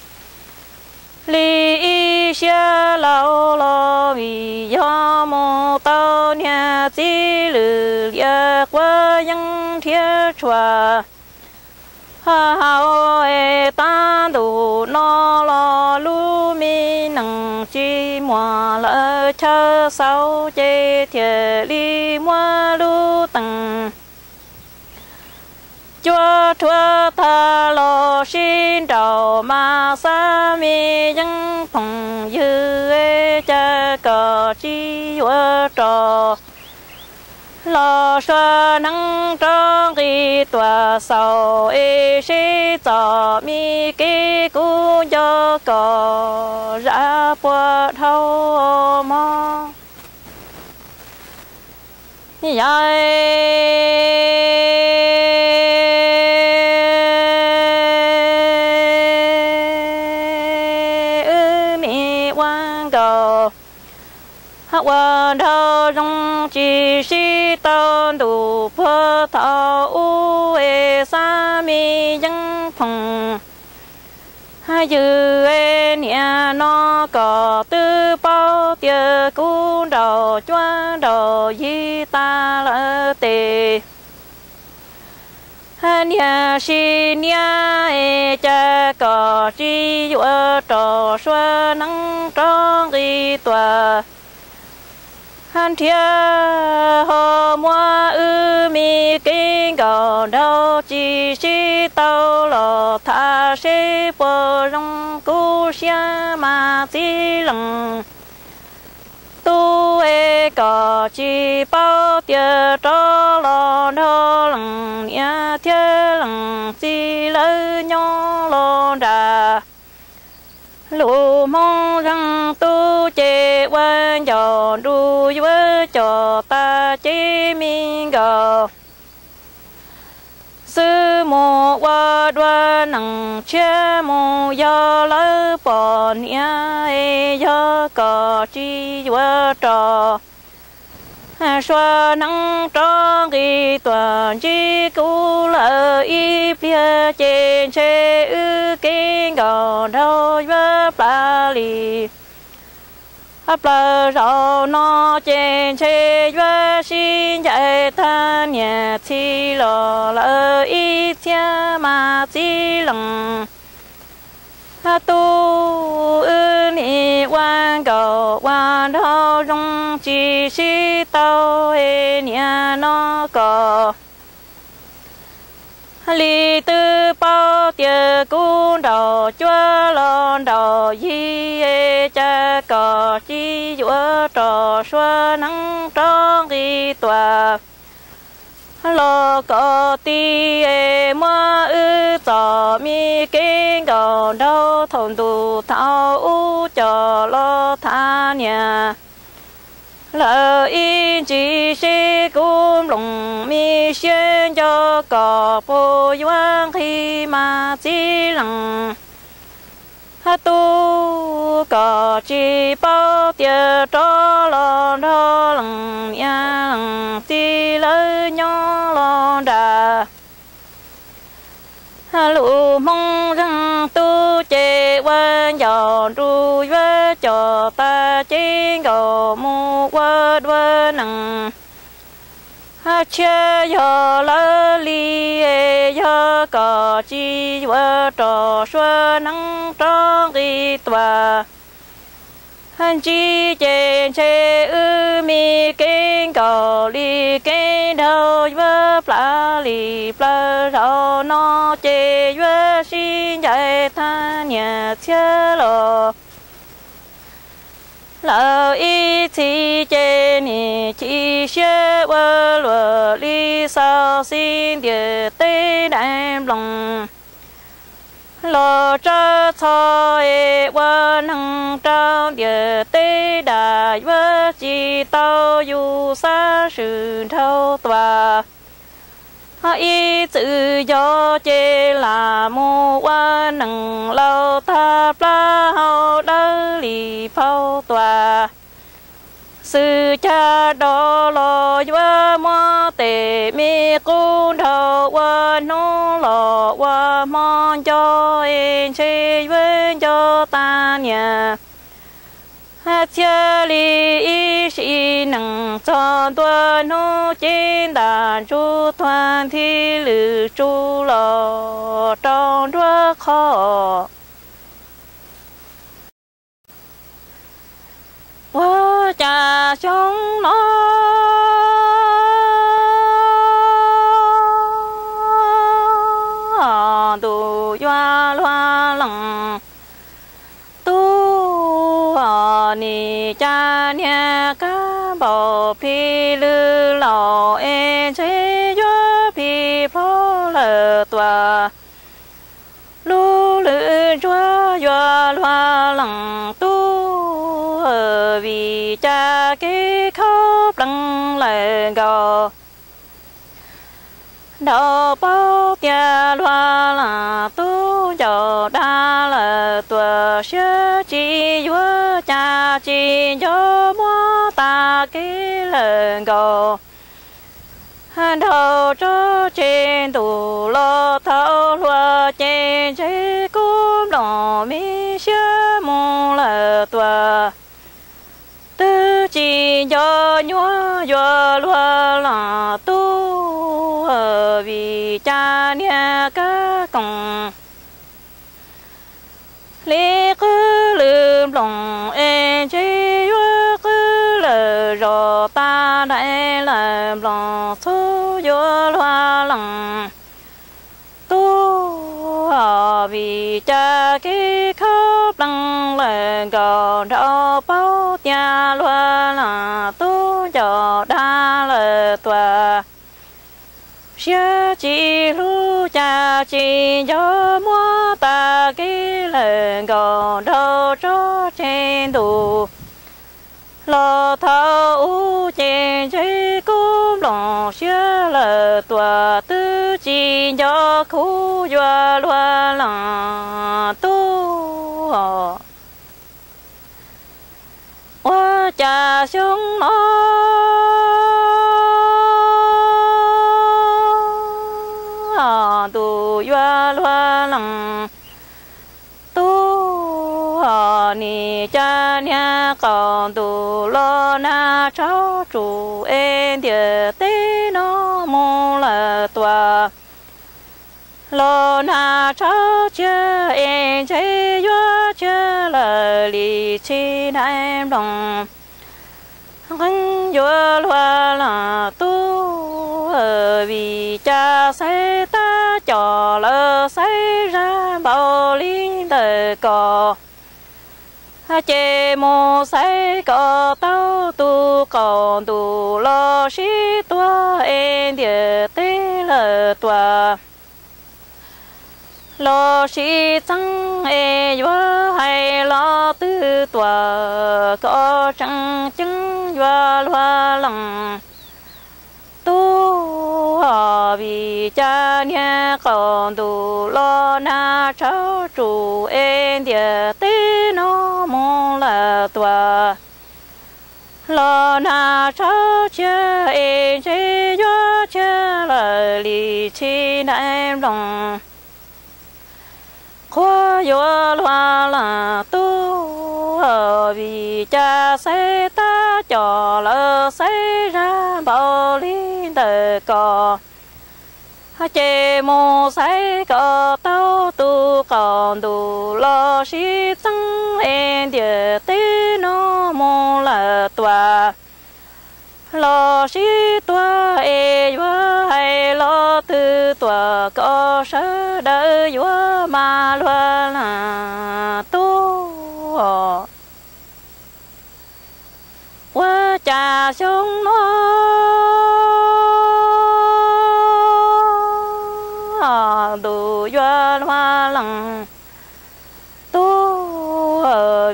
li ib siab laus los vim yog mus tau niag txiv lwm liam quav yeeb nrhiav tshua hauv es tav ntuj no los lub me neej tsis muaj lawv chaw xauv ces thiaj li muab lub teej cuab rhuav tag los sib nraus mas xav me yeeb phooj ywg, cas koj tsis yuav rov los sua hneev rov nqis tuaj xaus es seb txoj me kev kuv nco koj zam puas dhau mog. Yog wb niam ua nkauj ua nraug zoo tsis sib tau ntuj puag thaum ub es xav me yeeb phooj ywg, niaj no koj twb paub tias kuv nraum cuab nraum yig tas lawm tes niam sib niab, cas koj tsis yuav rov sua hneev rov nqis tuaj nrhiav ho muab wb me kev nkauj nraug tsis sib tau los tham seb puas zoo kuv siab mas txiv leej tub es koj tsis paub tias rov los nrog leej niam thiab leej txiv lawv nyob los nram lub hmoov zeeg tub ces ua ncauj nruj yuav coj tas ces me nkauj xwb mus ua dua neej tshiab mus, yog lawv pom niam es yog koj tsis yuav rov sua hneev rov nqis tuaj ntsib kuv lawm ib pliag ces ntshe wb kev nkauj nraug yuav plav li plaws. Zaum no ces ntshe yuav sib ncaim tag niam txiv los lawm ib txhiab mas txiv leej tub, wb niam ua nkauj ua nraug zoo tsis sib tau es niaj no koj li twb paub tias kuv nraum cuab los nraum yig, cas koj tsis yuav rov sua hneev rov nqis tuaj los koj tib es muab wb txoj me kev nkauj nraug thaum ntuj thaum ub coj los tham niam lawm ib ntsis seb kuv nplooj me siab nco koj puas yuav nqig mas txiv leej tub, koj tsis paub tias rov los nrog leej niam leej txiv lawv nyob los nram lub hmoov zeeg tub ces ua ncauj nruj yuav coj tas ces nkauj mus ua dua neej Tshiab yog lawv li, yog kom tsis yuav rau suav neeb rov nqi tuaj. Ntsib ces ntshe wb me kev nkaus li kev nraug yuav plav li plaws, zaum no ces yuav sib ncaim tag niam txiv los. Lawv ib txhis ces nim chim siab ua luam li xaus xib ntiag teb daim nploos. Los tsawv txho es ua neeg rau ntiag teb dam, yuav tsis tau yus xav swm nraug tuaj. Ib txwm yog ces lam mus ua neeg laus tag, plaub hau dawb li phau tuaj. Xwm cag dov los yuav muab tes me qub nraug, ua hnub los ua hmo nco es ntshe yuav nco tag niam txiv li. Ib sim neej txog ntua hnub ces ntam ntsuj tuag nthi lwm tsu los rau nruab qhov. Ua cas xyoo no ntuj yuav luag lees tub, nim cas niag kab npaum plig lwj laus es ntshe yuav plig plho lawm tuaj. Lub lwm ntsuag yuav luag lees tub, vim cas kev khaub plees lawm nkaus. Nraug paub tias luag lees tub ncauj dag lawm tuaj, siab tsis yuav cas tsis nco muab tag kev lawm nkaus. Nraug tso tseg ntuj los thaum hluas ces ntshe kub nplooj me siab mus lawm tuaj. Twb tsis nco nyuaj yuav luag lees tub, vim cas niag kab koos li qwb lwm nploos es ntshe yuav qwb lawm zos tas daim lawm nploos txhub yuav luag lees tub, vim cas kev khaub plees lawm nkaus. Nraug paub tias luag lees tub ncauj dag lawm tuaj, siab tsis hlub cas tsis nco muab tag kev lawm nkaus. Nraug tso tseg ntuj los thaum ub ces ntshe kub nplooj siab lawm tuaj, twb tsis nco khuv yuav luag lees tub. Ua cas xyoo no ntuj yuav luag lees tub, nim cas niag qaum ntuj los nag tshauv tsum es ntiaj teb no mus lawm tuaj. Los nag tshauv tshiab es ntshe yuav tshiab lawm li txhib daim nploos. Nqeeb yuav luag lees tub, vim cas xaiv tab com lawv xaiv zaj npaum li ntawm ko. Ces mus xaiv kom tau tus qaum ntuj los sib tuag es ntiaj teb lawm tuaj. Los sib txeeb es yuav hais los twg tuaj, kom tseem ceeb yuav luag lees tub, vim cas niag qaum ntuj los nag tshauv tsum es ntiaj teb no mus lawm tuaj. Los nag tshauv tshiab es ntshe yuav tshiab lawm li txhib daim nploos. Qhuav yuav luag lees tub, vim cas xaiv tab com lawv xaiv zaj npaum li ntawm ko, ces mus xaiv kom tau tus qaum ntuj los sib txeeb es ntiaj teb no mus lawm tuaj los sib tuag es yuav hais los twg tuaj kom sawv daws yuav mas luag leej tub. Ua cas xyoo no ntuj yuav luag leej tub,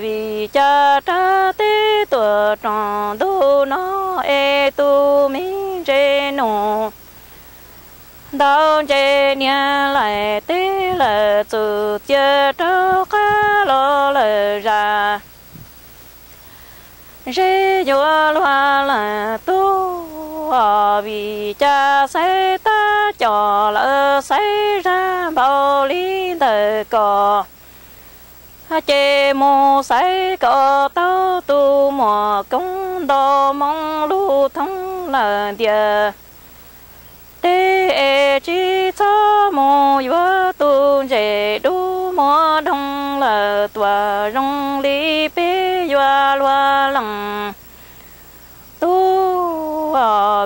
vim cas rab teb tuaj roos ntuj no es tus me ntse nus ntau ntse niag laim teb lawm txwm txias rov qab los lawm zam. Ze yuav luag leej tub, vim cas xaiv tab com lawm xaiv zaj npaum li ntawm ko, ces mus xaiv kom tau tus muam koob nto moo lug thoob lawm ntiaj teb es tsis txhob mus yuav tus ntses dub muag doog lawm tuaj zoo li peb yuav luag leej tub,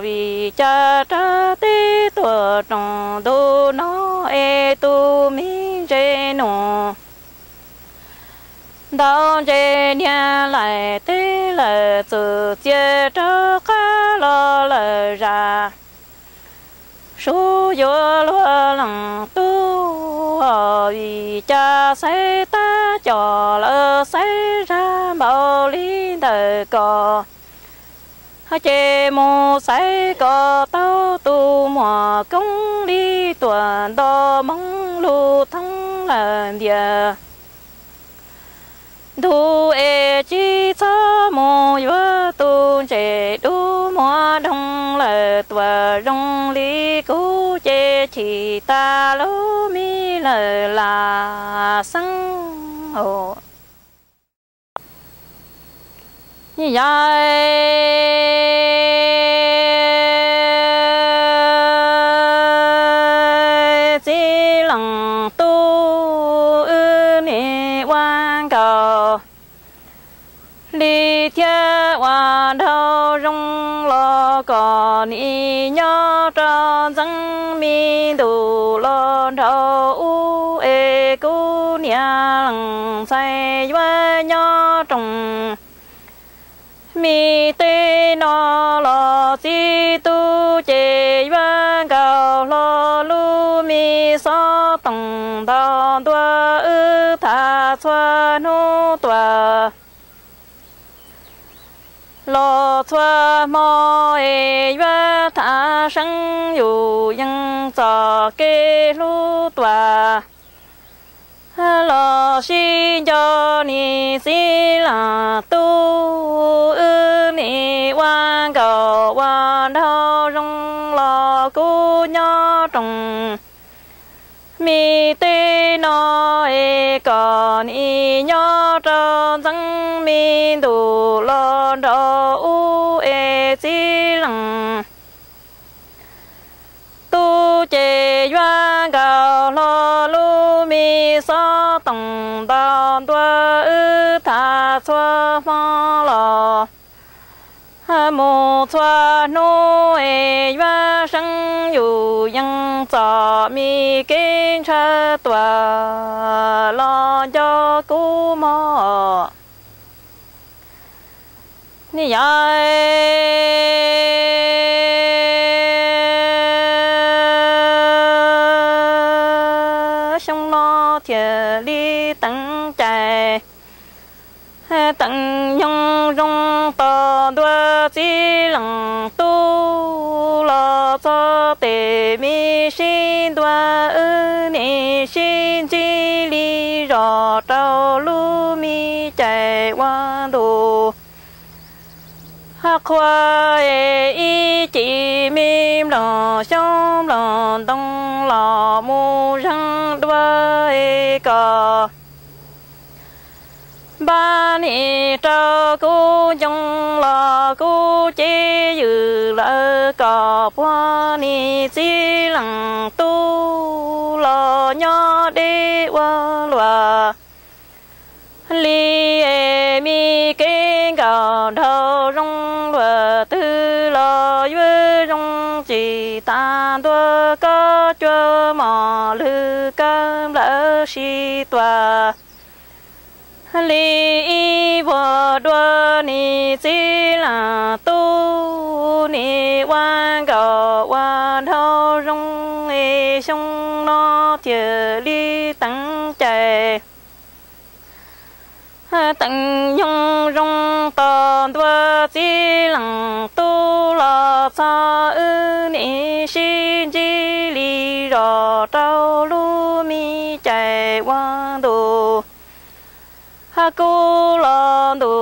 vim cas rab teb tuaj roos ntuj no es tus me ntse nus ntau ntse niag laim teb lawm txwm txias rov qab los lawm zam. Sub yuav luag leej tub, vim cas xaiv tab com lawm xaiv zaj npaum li ntawm ko, ces mus xaiv kom tau tus muam koob li tuaj nto moo lug thoob lawm ntiaj ntug es tsis txhob mus yuav tus ntses dub muag doog lawm tuaj zoo li kuv ces chim tas lub me lawm lam xeeb. Yog txiv leej tub, wb nim ua nkaus li thiab ua nraug zoo los kom nim nyob rau ntxeev me ntuj los nraug ub es kuv niam leej ntxhais yuav nyob roos me tej no los txiv tub ces yuav nkaus hlo lub me xov tooj ntaus ntua wb tham txhua hnub tuaj los txhua hmo es yuav tham seeb yus yeej txoj kev hlub tuaj los sib nco nim txiv leej tub, wb nim ua nkaus ua nraug zoo los kuv nyob roos me tej no es kom nim nyob rau ntxeev me ntuj los nraug ub es txiv leej tub ces yuav nkaus hlo lub me xov tooj ntaus ntua wb tham txhua hmo los mus txhua hnub es yuav seeb yus yeej txom me kev ntshaw tuaj los nco kuv mog. Yog xyoo no thiaj li teev cai teev nyoog zoo tos ntua txiv leej tub los txog tej me sib ntua wb nim sib ntsib li zog rau lub me cai ua ntu qhua es ib cim me nplooj xyoob nplooj ntoo los mus zeeg dua es kom Npaj nim rau kuv ncoo los kuv cev ywm lawm kom puag nim txiv leej tub los nyob deb ua luaj li. Es me kev nkaum nraug zoo luaj twg los yuav zoo tsis tas ntua koj cua mos lwg kawg nplawg sib tua li ib vuag dua. Nim txiv leej tub nim ua nkaum ua nraug zoo es xyoo no thiaj li teev cai teev nyoog zoo tos ntua. Txiv leej tub los txog wb nim sib ntsib li zos rau lub me cai ua ntu kub los ntu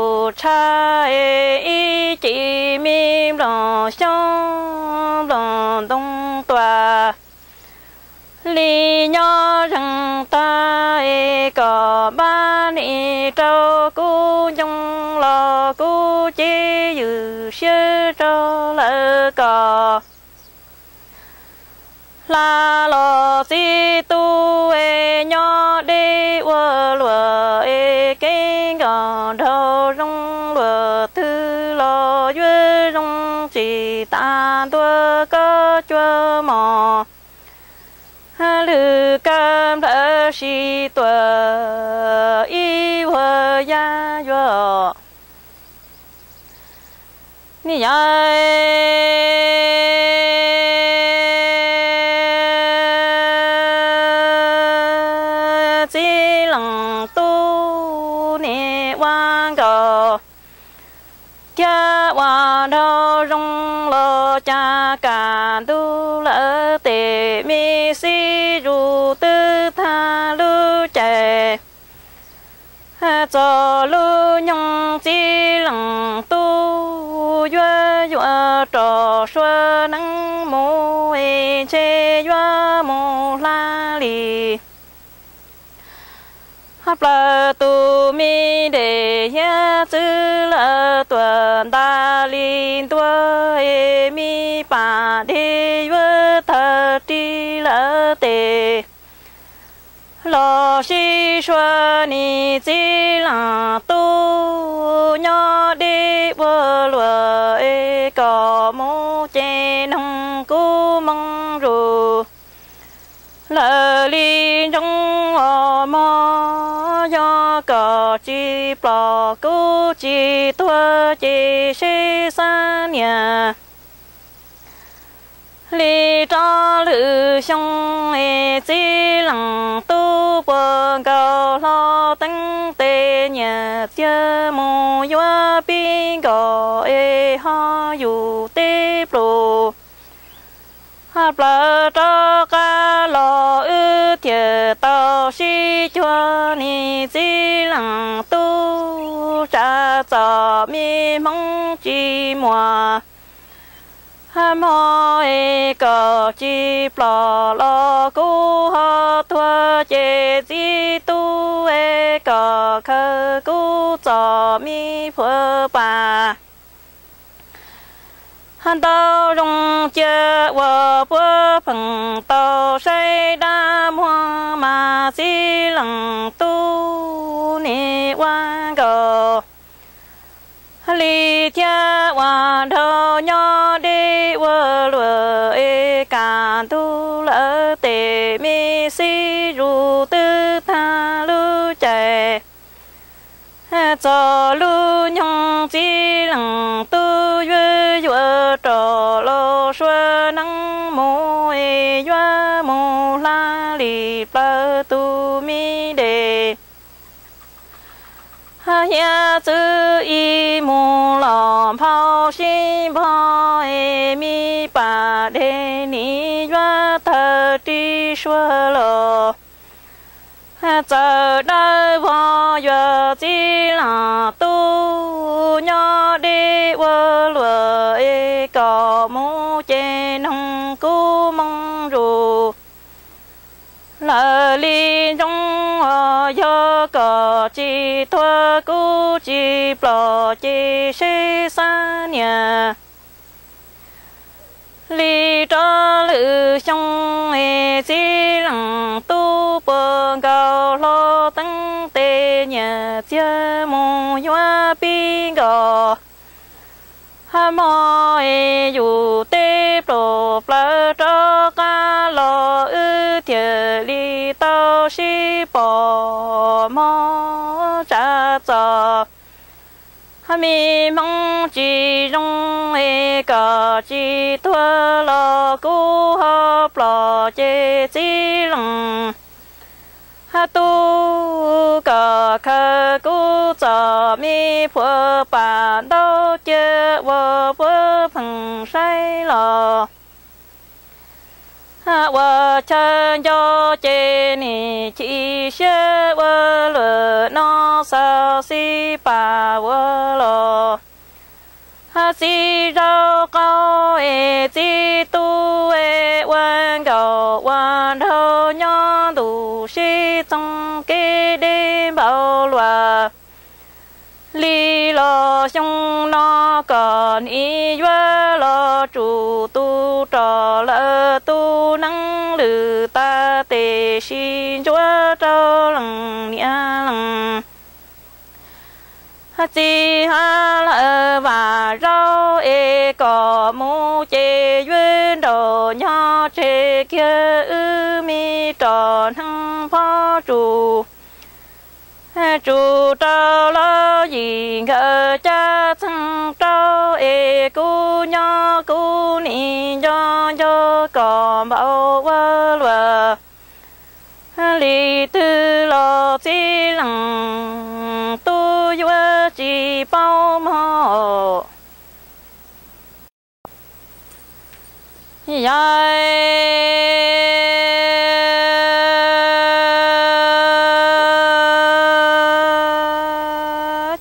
tshaj es ib ce me nplooj xyoob nplooj ntoo tuaj li nyob zeeg tag es kom npaj nim rau kuv ncoo los kuv cev ywm siab rau lawv kom hla los txiv tub es nyob deb ua luaj es kev nkaum nraug zoo luaj twg los yuav zoo tsis tas ntua koj cua mos lwg kawg nplawg sib tua ib vuag yaj yuav ni yog txiv leej tub nim ua nkaus thiab ua nraug zoo los cas kam ntuj lawv tes me xib zus twb tag lub cai txog lub nyoog txiv leej tub yuav yuav rov sua neeb mus es ntshe yuav mus hla li plaws tus me dej hiab txwv lawv tuaj ntas li ntua es me pas dej yuav tawg ris lawv tes los sib sua. Nim txiv leej tub nyob deb ua luaj es kom mus ces noog kuv moo zus lawm li ntsoov os mog. Yog kom tsis plos kuv tsis tuag ces seb xab niam li rov lwm xyoo es txiv leej tub puag nkaus hlo teeb tes nyias txiag mus yuav pib nkaus es ho yus teb pluj plaws rov qab los wb thiaj tau sib cuag. Nim txiv leej tub tsa txom me hmoov tsis muaj hmo es kom tsis plos los kuv ho tuag ces txiv tub es kom khaws kuv txom me phuam pas ntau zoo cia uas puab pheej tau saib dab muag mas txiv leej tub nim ua nkaus li thiab ua nraug nyob deb ua luaj es kam ntug lawv tes me xib zus twb tag lub cai txog lub nyoog txiv leej tub yuav yuav rov los sua neeb mus es yuav mus hla li plaws tus me dej hiab txwv ib mus los nphau sib npog es me pas dej nim yuav tawg ris sua los txawm dawb vog yuav txiv leej tub nyob deb ua luaj es kom mus ces noog kuv moo zus lawm li ntsoov os. Yog kom tsis tuag kuv tsis plom ces seb xav niam. Li rau lwm xyoo es txiv leej tub puag nkaus hlo teeb tes nyias txiag mus yuav pib nkaus. Hmo es yus teb pluag plaws rov qab los wb thiaj li tau sib pom hmo tsav txos. Me hmoov tsis zoo es kom tsis tuag los kuv ho plom ces txiv leej tub kom khaws kuv txom me phuam pam ntaub cia ua puab pheej saib los. Ua chaw nco ces nim chim siab ua luam no xav xij pam ua los. Txiv zaub qaub es txiv tub es ua nkaus ua nraug nyob ntuj sib txoog kev deb npaum luaj li los xyoo no kom nim yuav los tsum tu rog lawm tus neeb lwm tas tes sis ntsuav rau leej niam leej txiv hab lawm vam zaub es kom mus ces yuav nraum nyob tseg kiag wb me roj hneev phob tsum. Tsum rau lawv yim nkawd caj txheej rau es kuv nyob kuv nim nco nco kom npaum ua luaj li twg los txiv leej tub yuav tsis paub mog. Yog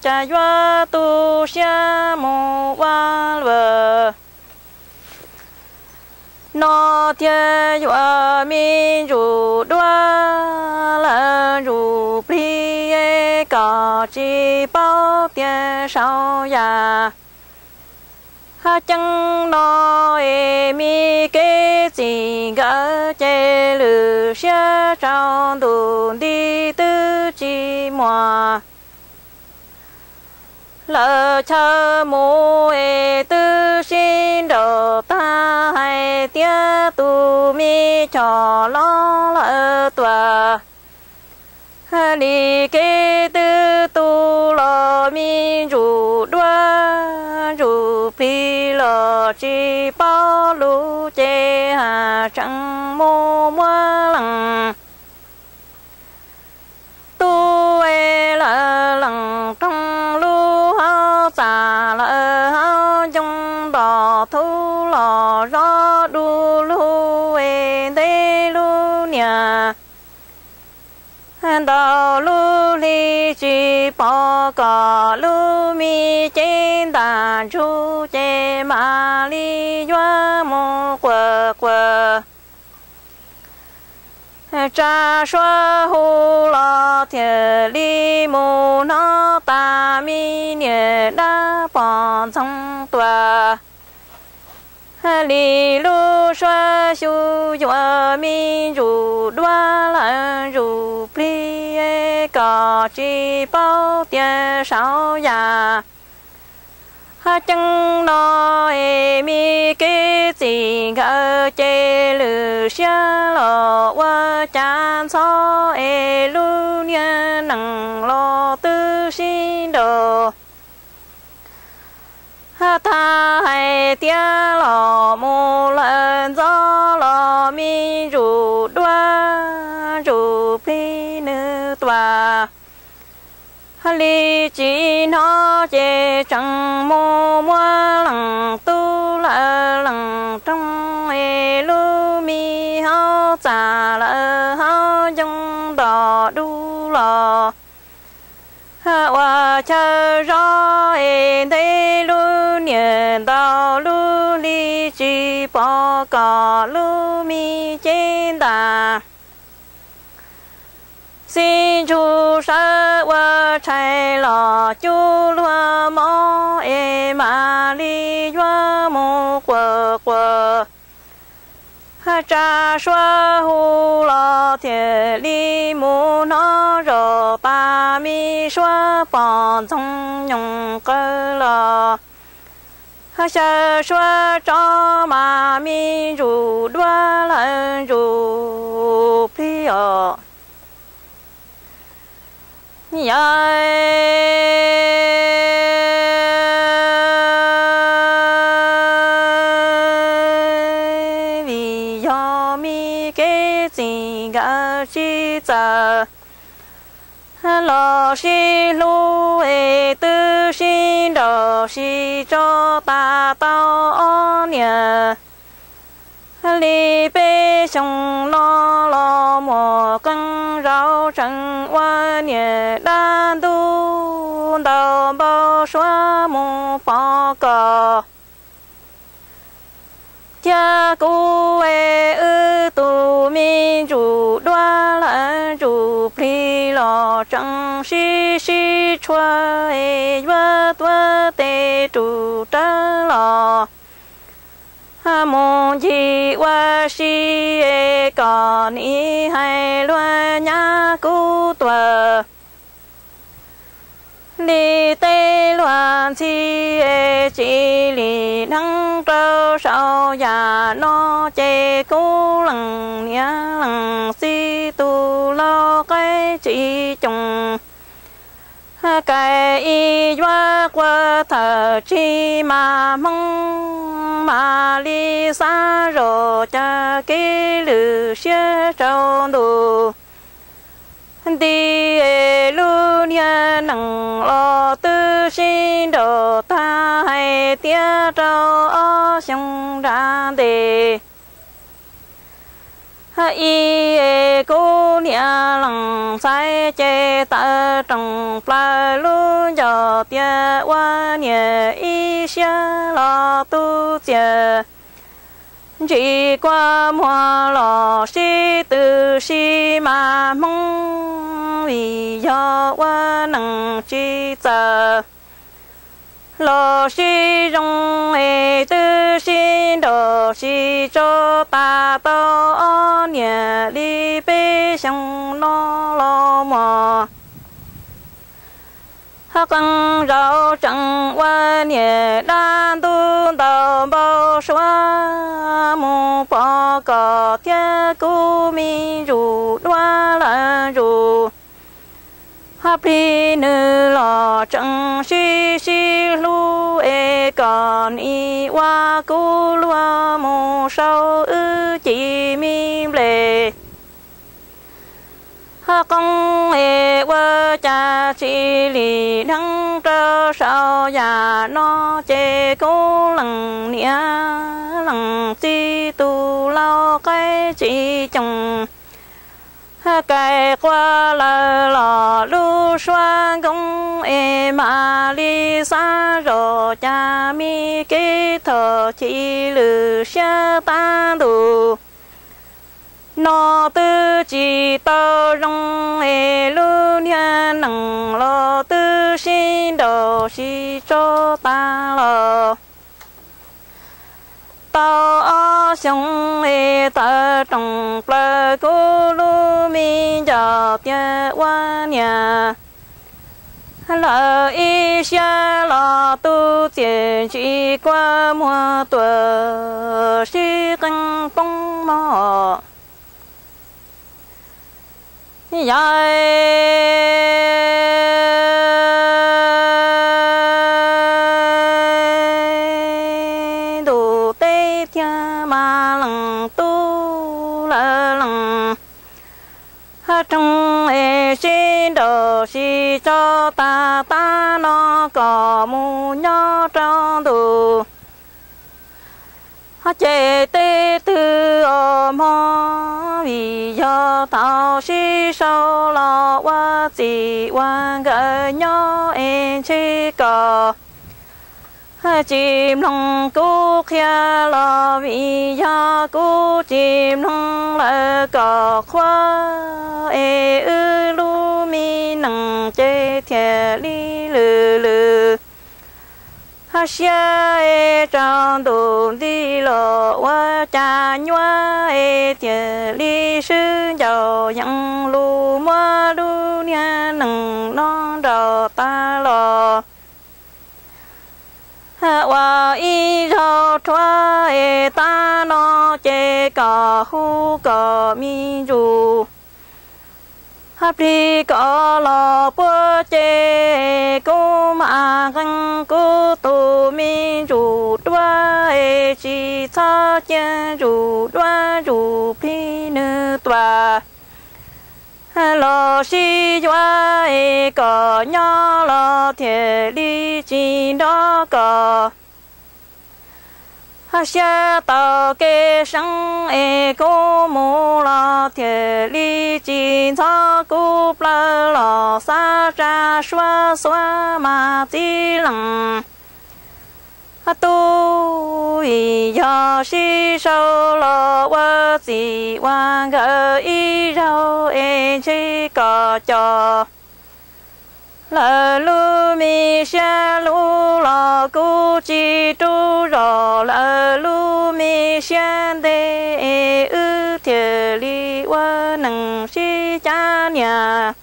cas yuav tu siab mus ua luaj no thiaj yuav me ntsuj duab lawm ntsuj plig kom tsis paub tias saum yam hab ceeb no es me kev txim nkawd ces lwm siab tsaus ntuj nti twb tsis muaj lawm chaw mus es twb sib nraus tag hais tias tus me choj los lawm tuaj li kev twb tu los me ntsuj duab ntsuj plig los tsis paub lus ces has tsees mus muab leej tub es lawm leej roog lub hauv txaj lawm hauv ncoo nto thub los zov du lug es ntev lub niaj ntau lub hli tsis pom kom lub me cev ntaj ntsug ces mam li yuav mus quas quas tsa suab hu los thiaj li mus hnov tas me niam dab poj ntxoog tuaj li lub suab xyu yuav me ntsuj duab lawm ntsuj plig kom tsis paub tias saum yam hab ceeb no es me kev txim nkawd ces lwm siab los ua cas ntxhov es lub niag neej los twb sib nraus hab thab hais tias los mus lawm ntxov los me ntsuj duab ntsuj plig nws tuaj hab li tsis hnov ces tsees mus muab leej tub lawm leej roog es lub me hauv txaj lawm hauv ncoo nto du los ua chaw zov es ntev lub niaj ntau lub hli tsis pom kom lub me cev ntaj Xib ntsuj sawv ua tshais los cub luag mob es mam li yuav mus quas quas. Tsa suab hu los thiaj li mus hnov zoj tas, me suab pom ntxoog nyoos qawv los, xyaw suab tso mas me ntsuj duab lawm ntsuj plig os. Yog vim yog me kev txij nkawm tsis txawj los sib hlub es twb sib nraus sib tso tas tau ob niam li peb xyoo no los muaj qee zaus tseem ua niam dab ntub ntau npau suav mus pom koj thiab kuv es wb tus me ntsuj duab lawm ntsuj plig los tseem sib sib tshuav es yuav tuav tes rub rawv los mus ncig ua si es kom nim hais luag nyab kuv tuag li tej luag ntxhi es tsis li dheev rau saum yam no ces kuv leej niam leej txiv tus lau qaib tsis coom kais ib yuav quas thawm tsis mas hmoob mam li xav zoj cag kev lwm siab rau ntuj nti es lub niag neej los twb sib nraus tag hais tias rau ob xyoo nram ntej ib es kuv niam leej ntxhais ces tawm rooj plaws lub ncauj tias ua niam ib siab los tus txiaj ntsim kua muag los sib tw sib mas hmoob vim yog ua neej tsis txawj los sib zoo es twb sib nraus sib tso tas tau ob niam li peb xyoo no los muaj qee zaus tseem ua niam dab ntub ntau npau suav mus pom koj thiab kuv me ntsuj duab lawm ntsuj plig nws los tseem sib sib hlub es kom nim ua kuv luag mus sau wb ci me nplej qoob es ua cas tsis li dheev rau saum yam no ces kuv leej niam leej txiv tus lau qaib tsis coom kais quas lawm los lub suab nkoos es mam li xav zoj cag me kev thov ci lwm siab tag ntuj no twb tsis tau zoo es lub niag neej los twb sib nraus sib tso tas los tau ob xyoo es tawm rooj plaws kuv lub me ncauj tias ua niam lawm ib siab los tus txiaj ntsim kua muag tuaj sib qee poob mog. Yog ntuj teb thiab mas leej tub lawm leej rooj es sib nraus sib tso tas tab no kom mus nyob rau ntuj ces tej twg os mog, vim yog thaum sib sau los ua txij ua nkawm nyob es ntshe kom Tsis mloog kuv qhia los vim yog kuv tsis mloog lawv kom qhuas, es wb lub me nees ces thiaj li lwm lwm. Hab siab es tsaus ntuj nti los ua cas nyuaj es thiaj li swb ncauj yees lus muab lub niag nees no nraus tag los. Ua ib zaug rhuav es tag no ces kom hu kom me ntsuj. Hab plig kom los puab ces kuv mam nqee kuv tus me ntsuj duab es tsis txhob cia ntsuj duab ntsuj plig nws tuaj. Los sib yuav es kom nyob los thiaj li tsis nrov kom. Hab siab tau kev seev es kuv mus los thiaj li tsis ntxhov kuv plawv los xav tsa suab xuav mas txiv leej tub, vim yog sib sau los ua txij ua nkawm ib zaug es ntshe kom cov lawv lub me siab lug los kuv tsis rub zog lawv lub me siab ntev es wb thiaj li ua neej sib cav niam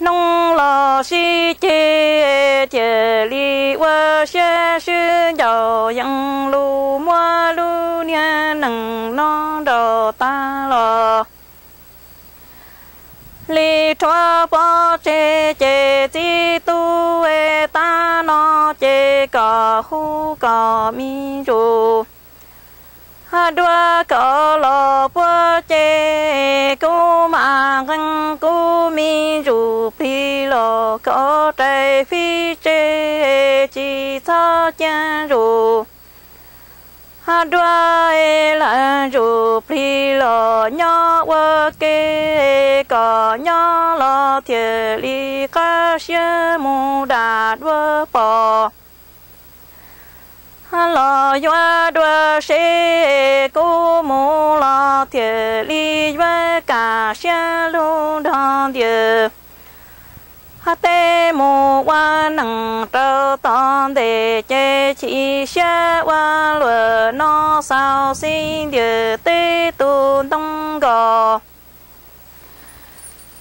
hnub los sib ceg, thiaj li ua siab swb ncauj yees lus muab lub niag nees no nraus tag los. Li rhuav pov tseg ces txiv tub es tag no ces kom hu kom me ntsuj duab kom los puab ces kuv mam nqee kuv me ntsuj plig los kom rais fib tseg, tsis txhob cia ntsuj duab es lawv ntsuj plig los nyob ua ke, kom nyob los thiaj li qab siab mus dam duab pom. Los yuav dua seb kuv mus los thiaj li yuav kaj siab lug nrog ntiav teb mus ua neej rau tom ntej ces chim siab ua luaj no xaus xib ntiag teb tus ntoo nkos.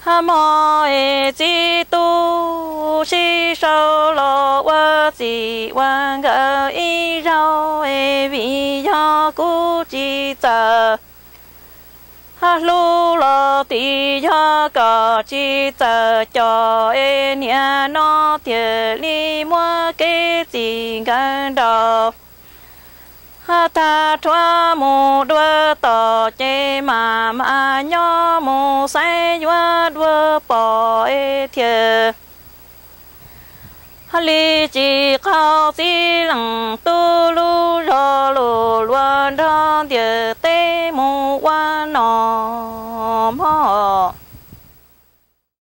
Hmo es txiv tub sib sau los ua txij ua nkawm ib zaug es vim yog kuv tsis txawj hlub los tim yog kom tsis txawj coj es niaj no thiaj li muab kev txij nkawm nraus. Tag rhuav mus dua tom ces mam mam nyob mus xaiv yuav dua pom es thiaj li tsis qaug txiv leej tub lub zog lug luag nrog ntiav teb mus ua nom mog.